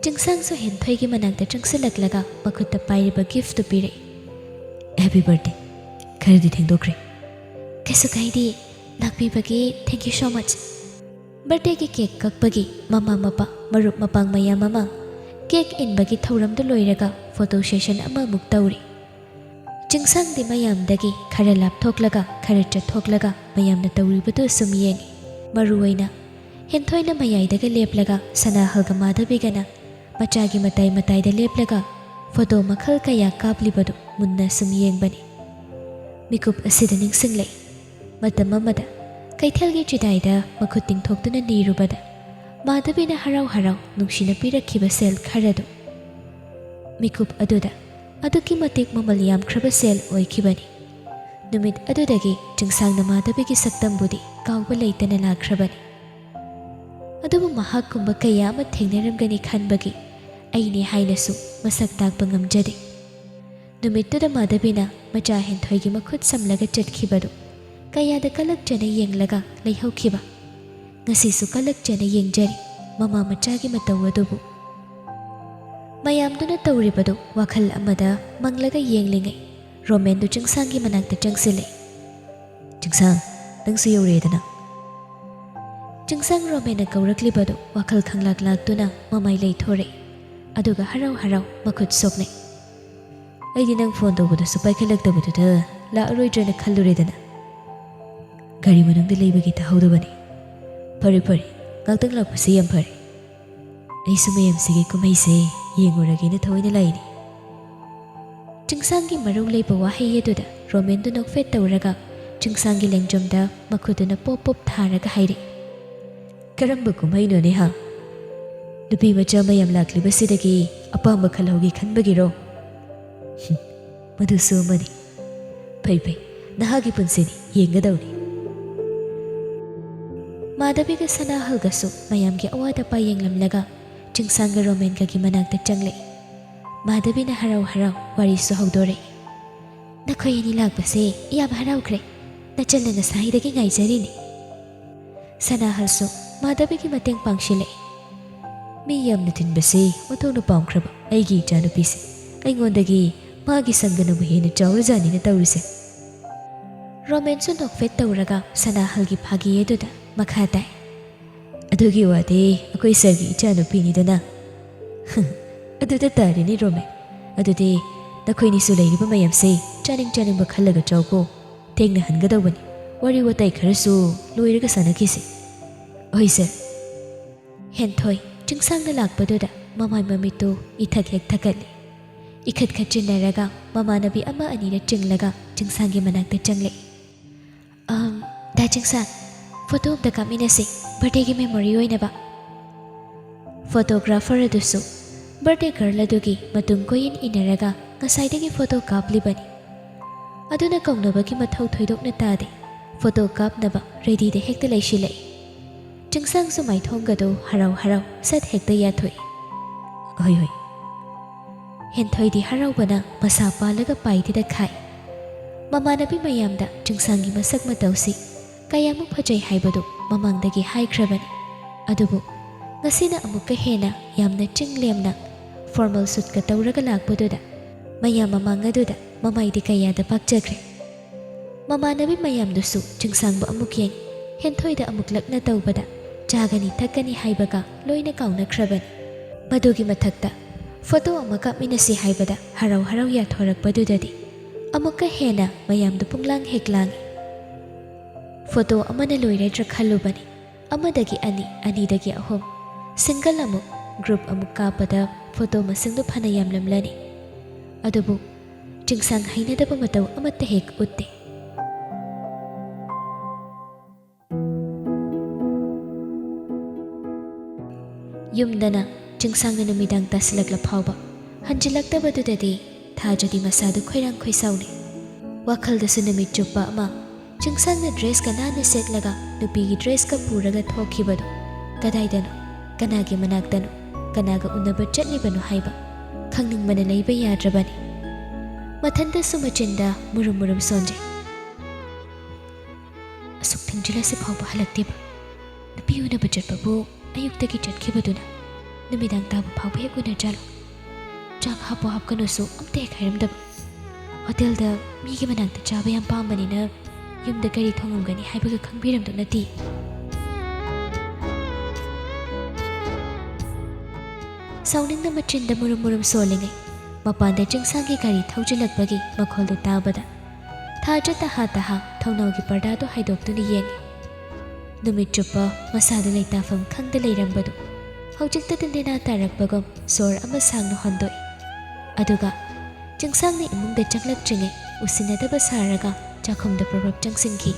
ꯆꯤꯡꯁꯥꯡꯁꯨ ꯍꯦꯟꯊꯣꯏꯒꯤ ꯃꯅꯥꯛꯇ ꯆꯪꯁꯤꯜꯂꯛꯂꯒ ꯃꯈꯨꯠꯇ ꯄꯥꯏꯔꯤꯕ ꯒꯤꯐꯇꯨ ꯄꯤꯔꯛꯏ꯫ "Happy birthday. ꯈꯔꯗꯤ ꯊꯦꯡꯗꯣꯛꯈ꯭ꯔꯦ꯫" "ꯀꯩꯁꯨ ꯀꯥꯏꯗꯦ꯫ ꯂꯥꯛꯄꯤꯕꯒꯤ thank you so much꯫" ꯕꯔꯊꯗꯦꯒꯤ ꯀꯦꯛ ꯀꯛꯄꯒꯤ ꯃꯃꯥ ꯃꯄꯥ, ꯃꯔꯨꯞ ꯃꯄꯥꯡ ꯃꯌꯥꯝ ꯃꯃꯥꯡ ꯀꯦꯛ ꯏꯟꯕꯒꯤ ꯊꯧꯔꯝꯗꯨ ꯂꯣꯏꯔꯒ ꯐꯣꯇꯣ ꯁꯦꯁꯟ ꯑꯃꯃꯨꯛ ꯇꯧꯔꯤ꯫ ꯆꯤꯡꯁꯥꯡꯗꯤ ꯃꯌꯥꯝꯗꯒꯤ ꯈꯔ ꯂꯥꯞꯊꯣꯛꯂꯒ, ꯈꯔ ꯆꯠꯊꯣꯛꯂꯒ ꯃꯌꯥꯝꯅ ꯇꯧꯔꯤꯕꯗꯨ ꯁꯨꯝ ꯌꯦꯡꯏ꯫ ꯃꯔꯨꯑꯣꯏꯅ ꯍꯦꯟꯊꯣꯏꯅ ꯃꯌꯥꯏꯗꯒ ꯂꯦꯞꯂꯒ ꯁꯅꯥꯍꯜꯒ ꯃꯥꯙꯕꯤꯒꯅ ꯃꯆꯥꯒꯤ ꯃꯇꯥꯏ ꯃꯇꯥꯏꯗ ꯂꯦꯞꯂꯒ ꯐꯣꯇꯣ ꯃꯈꯜ ꯀꯌꯥ ꯀꯥꯞꯂꯤꯕꯗꯨ ꯃꯨꯟꯅ ꯁꯨꯝ ꯌꯦꯡꯕꯅꯤ꯫ ꯃꯤꯀꯨꯞ ꯑꯁꯤꯗ ꯅꯤꯡꯁꯤꯡꯂꯛꯏ꯫ ꯃꯇꯝ ꯑꯃꯗ ꯀꯩꯊꯦꯜꯒꯤ ꯆꯤꯗꯥꯏꯗ ꯃꯈꯨꯠ ꯇꯤꯡꯊꯣꯛꯇꯨꯅ ꯅꯤꯔꯨꯕꯗ ꯃꯥꯙꯕꯤꯅ ꯍꯔꯥꯎ ꯍꯔꯥꯎ ꯅꯨꯡꯁꯤꯅ ꯄꯤꯔꯛꯈꯤꯕ ꯁꯦꯜ ꯈꯔꯗꯨ꯫ ꯃꯤꯀꯨꯞ ꯑꯗꯨꯗ ꯑꯗꯨꯛꯀꯤ ꯃꯇꯤꯛ ꯃꯃꯜ ꯌꯥꯝꯈ꯭ꯔꯕ ꯁꯦꯜ ꯑꯣꯏꯈꯤꯕꯅꯤ꯫ ꯅꯨꯃꯤꯠ ꯑꯗꯨꯗꯒꯤ ꯆꯤꯡꯁꯥꯡꯅ ꯃꯥꯙꯕꯤꯒꯤ ꯁꯛꯇꯝꯕꯨꯗꯤ ꯀꯥꯎꯕ ꯂꯩꯇꯅ ꯂꯥꯛꯈ꯭ꯔꯕꯅꯤ꯫ ꯑꯗꯨꯕꯨ ꯃꯍꯥꯛꯀꯨꯝꯕ ꯀꯌꯥ ꯑꯃ ꯊꯦꯡꯅꯔꯝꯒꯅꯤ ꯈꯟꯕꯒꯤ ꯑꯩꯅꯤ ꯍꯥꯏꯅꯁꯨ ꯃꯁꯛ ꯇꯥꯛꯄ ꯉꯝꯖꯗꯦ꯫ ꯅꯨꯃꯤꯠꯇꯨꯗ ꯃꯥꯙꯕꯤꯅ ꯃꯆꯥ ꯍꯦꯟꯊꯣꯏꯒꯤ ꯃꯈꯨꯠ ꯁꯝꯂꯒ ꯆꯠꯈꯤꯕꯗꯨ ꯀꯌꯥꯗ ꯀꯂꯛꯆꯅ ꯌꯦꯡꯂꯒ ꯂꯩꯍꯧꯈꯤꯕ꯫ ꯉꯁꯤꯁꯨ ꯀꯂꯛꯆꯅ ꯌꯦꯡꯖꯔꯤ ꯃꯃꯥ ꯃꯆꯥꯒꯤ ꯃꯇꯧ ꯑꯗꯨꯕꯨ꯫ ꯃꯌꯥꯝꯗꯨꯅ ꯇꯧꯔꯤꯕꯗꯨ ꯋꯥꯈꯜ ꯑꯃꯗ ꯃꯪꯂꯒ ꯌꯦꯡꯂꯤꯉꯩ ꯔꯣꯃꯦꯟꯗꯨ ꯆꯤꯡꯁꯥꯡꯒꯤ ꯃꯅꯥꯛꯇ ꯆꯪꯁꯤꯜꯂꯛꯏ꯫ "ꯆꯤꯡꯁꯥꯡ, ꯅꯪꯁꯨ ꯌꯧꯔꯛꯑꯦꯗꯅ?" ꯆꯤꯡꯁꯥꯡ ꯔꯣꯃꯦꯟꯅ ꯀꯧꯔꯛꯂꯤꯕꯗꯨ ꯋꯥꯈꯜ ꯈꯪꯂꯥꯛ ꯂꯥꯛꯇꯨꯅ ꯃꯃꯥꯏ ꯂꯩꯊꯣꯔꯛꯏ꯫ ꯑꯗꯨꯒ ꯍꯔꯥꯎ ꯍꯔꯥꯎ ꯃꯈꯨꯠ ꯁꯣꯛꯅꯩ꯫ "ꯑꯩꯗꯤ ꯅꯪ ꯐꯣꯟ ꯇꯧꯕꯗꯁꯨ ꯄꯥꯏꯈꯠꯂꯛꯇꯕꯗꯨꯗ ꯂꯥꯛꯑꯔꯣꯏꯗ꯭ꯔꯅ ꯈꯜꯂꯨꯔꯦꯗꯅ꯫ ꯒꯥꯔꯤ ꯃꯅꯨꯡꯗ ꯂꯩꯕꯒꯤ ꯇꯥꯍꯧꯗꯕꯅꯤ꯫ ꯐꯔꯦ ꯐꯔꯦ, ꯉꯥꯛꯇꯪ ꯂꯥꯛꯄꯁꯦ ꯌꯥꯝ ꯐꯔꯦ꯫ ꯑꯩꯁꯨ ꯃꯌꯥꯝꯁꯤꯒꯤ ꯀꯨꯝꯍꯩꯁꯦ ꯌꯦꯡꯉꯨꯔꯒꯦꯅ ꯊꯑꯣꯏꯅ ꯂꯥꯛꯏꯅꯤ꯫" ꯆꯤꯡꯁꯥꯡꯒꯤ ꯃꯔꯧ ꯂꯩꯕ ꯋꯥꯍꯩ ꯑꯗꯨꯗ ꯔꯣꯃꯦꯟꯗꯨ ꯅꯣꯛꯐꯦꯠ ꯇꯧꯔꯒ ꯆꯤꯡꯁꯥꯡꯒꯤ ꯂꯦꯡꯖꯨꯝꯗ ꯃꯈꯨꯠꯇꯨꯅ ꯄꯣꯞ ꯄꯣꯞ ꯊꯥꯔꯒ ꯍꯥꯏꯔꯛꯏ꯫ "ꯀꯔꯝꯕ ꯀꯨꯝꯍꯩꯅꯣꯅꯦ ꯍꯥ? ꯅꯨꯄꯤ ꯃꯆꯥ ꯃꯌꯥꯝ ꯂꯥꯛꯂꯤꯕꯁꯤꯗꯒꯤ ꯑꯄꯥꯝꯕ ꯈꯜꯍꯧꯒꯦ ꯈꯟꯕꯒꯤꯔꯣ? ꯍꯨꯝ, ꯃꯗꯨꯁꯨ ꯑꯃꯅꯤ꯫ ꯐꯩ ꯐꯩ, ꯅꯍꯥꯒꯤ ꯄꯨꯟꯁꯤꯅꯤ, ꯌꯦꯡꯒꯗꯧꯅꯤ꯫" ꯃꯥꯙꯕꯤꯒ ꯁꯅꯥꯍꯜꯒꯁꯨ ꯃꯌꯥꯝꯒꯤ ꯑꯋꯥꯠ ꯑꯄꯥ ꯌꯦꯡꯂꯝꯂꯒ ꯆꯤꯡꯁꯥꯡꯒ ꯔꯣꯃꯦꯟꯒꯒꯤ ꯃꯅꯥꯛꯇ ꯆꯪꯂꯛꯏ꯫ ꯃꯥꯙꯕꯤꯅ ꯍꯔꯥꯎ ꯍꯔꯥꯎ ꯋꯥꯔꯤꯁꯨ ꯍꯧꯗꯣꯔꯛꯏ꯫ ꯅꯈꯣꯏ ꯑꯅꯤ ꯂꯥꯛꯄꯁꯦ ꯌꯥꯝ ꯍꯔꯥꯎꯈ꯭ꯔꯦ꯫ ꯅꯆꯟꯅ ꯉꯁꯥꯏꯗꯒꯤ ꯉꯥꯏꯖꯔꯤꯅꯤ꯫ ꯁꯅꯥꯍꯜꯁꯨ ꯃꯥꯙꯕꯤꯒꯤ ꯃꯇꯦꯡ ꯄꯥꯡꯁꯤꯜꯂꯛꯏ꯫ ꯃꯤ ꯌꯥꯝꯅ ꯇꯤꯟꯕꯁꯤ ꯑꯣꯟꯊꯣꯛꯅ ꯄꯥꯝꯈ꯭ꯔꯕ ꯑꯩꯒꯤ ꯏꯆꯥꯅꯨꯄꯤꯁꯦ꯫ ꯑꯩꯉꯣꯟꯗꯒꯤ ꯃꯥꯒꯤ ꯁꯪꯒꯅꯕꯨ ꯍꯦꯟꯅ ꯆꯥꯎꯔꯖꯥꯠꯅꯤꯅ ꯇꯧꯔꯤꯁꯦ꯫ ꯔꯣꯃꯦꯟꯁꯨ ꯅꯣꯛꯐꯦꯠ ꯇꯧꯔꯒ ꯁꯅꯥꯍꯜꯒꯤ ꯐꯥꯒꯤ ꯑꯗꯨꯗ ꯃꯈꯥ ꯇꯥꯏ꯫ ꯑꯗꯨꯒꯤ ꯋꯥꯗꯤ ꯑꯩꯈꯣꯏ ꯁꯔꯒꯤ ꯏꯆꯥꯅꯨꯄꯤꯅꯤꯗꯅ꯫ ꯑꯗꯨꯗ ꯇꯥꯔꯦꯅꯦ ꯔꯣꯃꯦꯟ꯫ ꯑꯗꯨꯗꯤ ꯅꯈꯣꯏꯅꯤꯁꯨ ꯂꯩꯔꯤꯕ ꯃꯌꯥꯝꯁꯦ ꯆꯥꯅꯤꯡ ꯆꯥꯅꯤꯡꯕ ꯈꯜꯂꯒ ꯆꯥꯎꯀꯣ꯫ ꯊꯦꯡꯅ ꯍꯟꯒꯗꯧꯕꯅꯤ꯫ ꯋꯥꯔꯤ ꯋꯥꯇꯥꯏ ꯈꯔꯁꯨ ꯂꯣꯏꯔꯒ ꯁꯥꯟꯅꯈꯤꯁꯦ꯫ ꯍꯣꯏ ꯁꯔ꯫ ꯍꯦꯟꯊꯣꯏ ꯆꯤꯡꯁꯥꯡꯅ ꯂꯥꯛꯄꯗꯨꯗ ꯃꯃꯥꯏ ꯃꯃꯤꯠꯇꯨ ꯏꯊꯛ ꯍꯦꯛ ꯊꯛꯀꯠꯂꯤ꯫ ꯏꯈꯠ ꯈꯠ ꯆꯤꯟꯅꯔꯒ ꯃꯃꯥꯟꯅꯕꯤ ꯑꯃ ꯑꯅꯤꯗ ꯆꯤꯡꯂꯒ ꯆꯤꯡꯁꯥꯡꯒꯤ ꯃꯅꯥꯛꯇ ꯆꯪꯂꯛꯏ꯫ "ꯑꯝ, ꯗꯥ ꯆꯤꯡꯁꯥꯡ, ꯐꯣꯇꯣ ꯑꯝꯇ ꯀꯥꯞꯃꯤꯟꯅꯁꯤ, ꯕꯥꯔꯗꯦꯒꯤ ꯃꯦꯃꯣꯔꯤ ꯑꯣꯏꯅꯕ꯫" ꯐꯣꯇꯣꯒ꯭ꯔꯥꯐꯔ ꯑꯗꯨꯁꯨ ꯕꯥꯔꯗꯦ ꯒꯔꯜ ꯑꯗꯨꯒꯤ ꯃꯇꯨꯡ ꯀꯣꯏꯏꯟ ꯏꯟꯅꯔꯒ ꯉꯁꯥꯏꯗꯒꯤ ꯐꯣꯇꯣ ꯀꯥꯞꯂꯤꯕꯅꯤ꯫ ꯑꯗꯨꯅ ꯀꯧꯅꯕꯒꯤ ꯃꯊꯧ ꯊꯣꯏꯗꯣꯛꯅ ꯇꯥꯗꯦ꯫ ꯐꯣꯇꯣ ꯀꯥꯞꯅꯕ ꯔꯦꯗꯤꯗ ꯍꯦꯛꯇ ꯂꯩꯁꯤꯜꯂꯛꯏ꯫ ꯆꯤꯡꯁꯥꯡꯁꯨ ꯃꯥꯏꯊꯣꯡꯒꯗꯨ ꯍꯔꯥꯎ ꯍꯔꯥꯎ ꯁꯠ ꯍꯦꯛꯇ ꯌꯥꯊꯣꯛꯏ꯫ "ꯍꯣꯏ, ꯍꯣꯏ꯫" ꯍꯦꯟꯊꯣꯏꯗꯤ ꯍꯔꯥꯎꯕꯅ ꯃꯁꯥ ꯄꯥꯜꯂꯒ ꯄꯥꯏꯗꯤꯗ ꯈꯥꯏ꯫ ꯃꯃꯥꯟꯅꯕꯤ ꯃꯌꯥꯝꯗ ꯆꯤꯡꯁꯥꯡꯒꯤ ꯃꯁꯛ ꯃꯇꯧꯁꯤ ꯀꯌꯥꯃꯨꯛ ꯐꯖꯩ ꯍꯥꯏꯕꯗꯨ ꯃꯃꯥꯡꯗꯒꯤ ꯍꯥꯏꯈ꯭ꯔꯕꯅꯤ꯫ ꯑꯗꯨꯕꯨ ꯉꯁꯤꯅ ꯑꯃꯨꯛꯀ ꯍꯦꯟꯅ ꯌꯥꯝꯅ ꯆꯤꯡ ꯂꯦꯝꯅ ꯐꯣꯔꯃꯦꯜ ꯁꯨꯠꯀ ꯇꯧꯔꯒ ꯂꯥꯛꯄꯗꯨꯗ ꯃꯌꯥꯝ ꯃꯃꯥꯡ ꯑꯗꯨꯗ ꯃꯃꯥꯏꯗꯤ ꯀꯌꯥꯗ ꯄꯥꯛꯆꯈ꯭ꯔꯦ꯫ ꯃꯃꯥꯟꯅꯕꯤ ꯃꯌꯥꯝꯗꯨꯁꯨ ꯆꯤꯡꯁꯥꯡꯕꯨ ꯑꯃꯨꯛ ꯌꯦꯡ, ꯍꯦꯟꯊꯣꯏꯗ ꯑꯃꯨꯛ ꯂꯛꯅ ꯇꯧꯕꯗ ꯆꯥꯒꯅꯤ ꯊꯛꯀꯅꯤ ꯍꯥꯏꯕꯒ ꯂꯣꯏꯅ ꯀꯥꯎꯅꯈ꯭ꯔꯕꯅꯤ꯫ ꯃꯗꯨꯒꯤ ꯃꯊꯛꯇ ꯐꯣꯇꯣ ꯑꯃ ꯀꯥꯞꯃꯤꯟꯅꯁꯤ ꯍꯥꯏꯕꯗ ꯍꯔꯥꯎ ꯍꯔꯥꯎ ꯌꯥꯊꯣꯔꯛꯄꯗꯨꯗꯗꯤ ꯑꯃꯨꯛꯀ ꯍꯦꯟꯅ ꯃꯌꯥꯝꯗꯨ ꯄꯨꯡꯂꯥꯡ ꯍꯦꯛ ꯂꯥꯡꯏ꯫ ꯐꯣꯇꯣ ꯑꯃꯅ ꯂꯣꯏꯔꯗ꯭ꯔꯥ ꯈꯜꯂꯨꯕꯅꯤ꯫ ꯑꯃꯗꯒꯤ ꯑꯅꯤ, ꯑꯅꯤꯗꯒꯤ ꯑꯍꯨꯝ, ꯁꯤꯡꯒꯜ ꯑꯃꯨꯛ, ꯒ꯭ꯔꯨꯞ ꯑꯃꯨꯛ ꯀꯥꯞꯄꯗ ꯐꯣꯇꯣ ꯃꯁꯤꯡꯗꯨ ꯐꯅ ꯌꯥꯝꯂꯝꯂꯅꯤ꯫ ꯑꯗꯨꯕꯨ ꯆꯤꯡꯁꯥꯡ ꯍꯩꯅꯗꯕ ꯃꯇꯧ ꯑꯃꯠꯇ ꯍꯦꯛ ꯎꯠꯇꯦ꯫ ꯌꯨꯝꯗꯅ ꯆꯤꯡꯁꯥꯡꯅ ꯅꯨꯃꯤꯗꯥꯡ ꯇꯥꯁꯤꯜꯂꯛꯂ ꯐꯥꯎꯕ ꯍꯟꯖꯤꯜꯂꯛꯇꯕꯗꯨꯗꯗꯤ ꯊꯥꯖꯗꯤ ꯃꯁꯥꯗꯨ ꯈꯣꯏꯔꯥꯡ ꯈꯣꯏꯁꯥꯎꯅꯩ꯫ ꯋꯥꯈꯜꯗꯁꯨ ꯅꯨꯃꯤꯠ ꯆꯨꯞꯄ ꯑꯃ ꯆꯤꯡꯁꯥꯡꯅ ꯗ꯭ꯔꯦꯁꯀ ꯅꯥꯟꯅ ꯁꯦꯠꯂꯒ ꯅꯨꯄꯤꯒꯤ ꯗ꯭ꯔꯦꯁꯀ ꯄꯨꯔꯒ ꯊꯣꯛꯈꯤꯕꯗꯨ ꯀꯗꯥꯏꯗꯅꯣ, ꯀꯅꯥꯒꯤ ꯃꯅꯥꯛꯇꯅꯣ, ꯀꯅꯥꯒ ꯎꯅꯕ ꯆꯠꯂꯤꯕꯅꯣ ꯍꯥꯏꯕ ꯈꯪꯅꯤꯡꯕꯅ ꯂꯩꯕ ꯌꯥꯗ꯭ꯔꯕꯅꯤ꯫ ꯃꯊꯟꯇꯁꯨ ꯃꯆꯤꯟꯗ ꯃꯨꯔꯨꯝ ꯃꯨꯔꯨꯝ ꯁꯣꯟꯖꯩ꯫ ꯑꯁꯨꯛ ꯊꯦꯡꯖꯤꯜꯂꯁꯤ ꯐꯥꯎꯕ ꯍꯜꯂꯛꯇꯦꯕ꯫ ꯅꯨꯄꯤ ꯎꯅꯕ ꯆꯠꯄꯕꯨ ꯑꯌꯨꯛꯇꯒꯤ ꯆꯠꯈꯤꯕꯗꯨꯅ꯫ ꯅꯨꯃꯤꯗꯥꯡ ꯇꯥꯕ ꯐꯥꯎꯕ ꯍꯦꯛ ꯎꯅꯖꯥꯠꯂꯣ? ꯆꯥꯛ ꯍꯥꯞꯄꯣ ꯍꯥꯞꯀꯅꯨꯁꯨ ꯑꯝꯇ ꯍꯦꯛ ꯍꯥꯏꯔꯝꯗꯕ꯫ ꯍꯣꯇꯦꯜꯗ ꯃꯤꯒꯤ ꯃꯅꯥꯛꯇ ꯆꯥꯕ ꯌꯥꯝ ꯄꯥꯝꯕꯅꯤꯅ ꯌꯨꯝꯗ ꯀꯔꯤ ꯊꯣꯡꯉꯝꯒꯅꯤ ꯍꯥꯏꯕꯒ ꯈꯪꯕꯤꯔꯝꯗꯨ ꯅꯠꯇꯦ꯫ ꯁꯥꯎꯅꯤꯡꯅ ꯃꯆꯤꯟꯗ ꯃꯨꯔꯨꯝ ꯃꯨꯔꯨꯝ ꯁꯣꯜꯂꯤꯉꯩ ꯃꯄꯥꯟꯗ ꯆꯤꯡꯁꯥꯡꯒꯤ ꯒꯥꯔꯤ ꯊꯧꯖꯤꯜꯂꯛꯄꯒꯤ ꯃꯈꯣꯜꯗꯨ ꯇꯥꯕꯗ ꯊꯥꯖ ꯇꯍꯥ ꯇꯍꯥ ꯊꯣꯡꯅꯥꯎꯒꯤ ꯄꯔꯗꯥꯗꯨ ꯍꯥꯏꯗꯣꯛꯇꯨꯅ ꯌꯦꯡꯉꯤ꯫ ꯅꯨꯃꯤꯠ ꯆꯨꯞꯄ ꯃꯁꯥꯗꯨ ꯂꯩꯇꯥꯐꯝ ꯈꯪꯗ ꯂꯩꯔꯝꯕꯗꯨ ꯍꯧꯖꯤꯛꯇꯗꯤ ꯅꯦꯅꯥ ꯇꯥꯔꯛꯄꯒꯨꯝ ꯁꯣꯔ ꯑꯃ ꯁꯥꯡꯅ ꯍꯣꯟꯗꯣꯛꯏ꯫ ꯑꯗꯨꯒ ꯆꯤꯡꯁꯥꯡꯅ ꯏꯃꯨꯡꯗ ꯆꯪꯂꯛꯇ꯭ꯔꯤꯉꯩ ꯎꯁꯤꯟꯅꯗꯕ ꯁꯥꯔꯒ ꯆꯥꯛꯈꯨꯝꯗ ꯄ꯭ꯔꯞ ꯄ꯭ꯔꯞ ꯆꯪꯁꯤꯟꯈꯤ꯫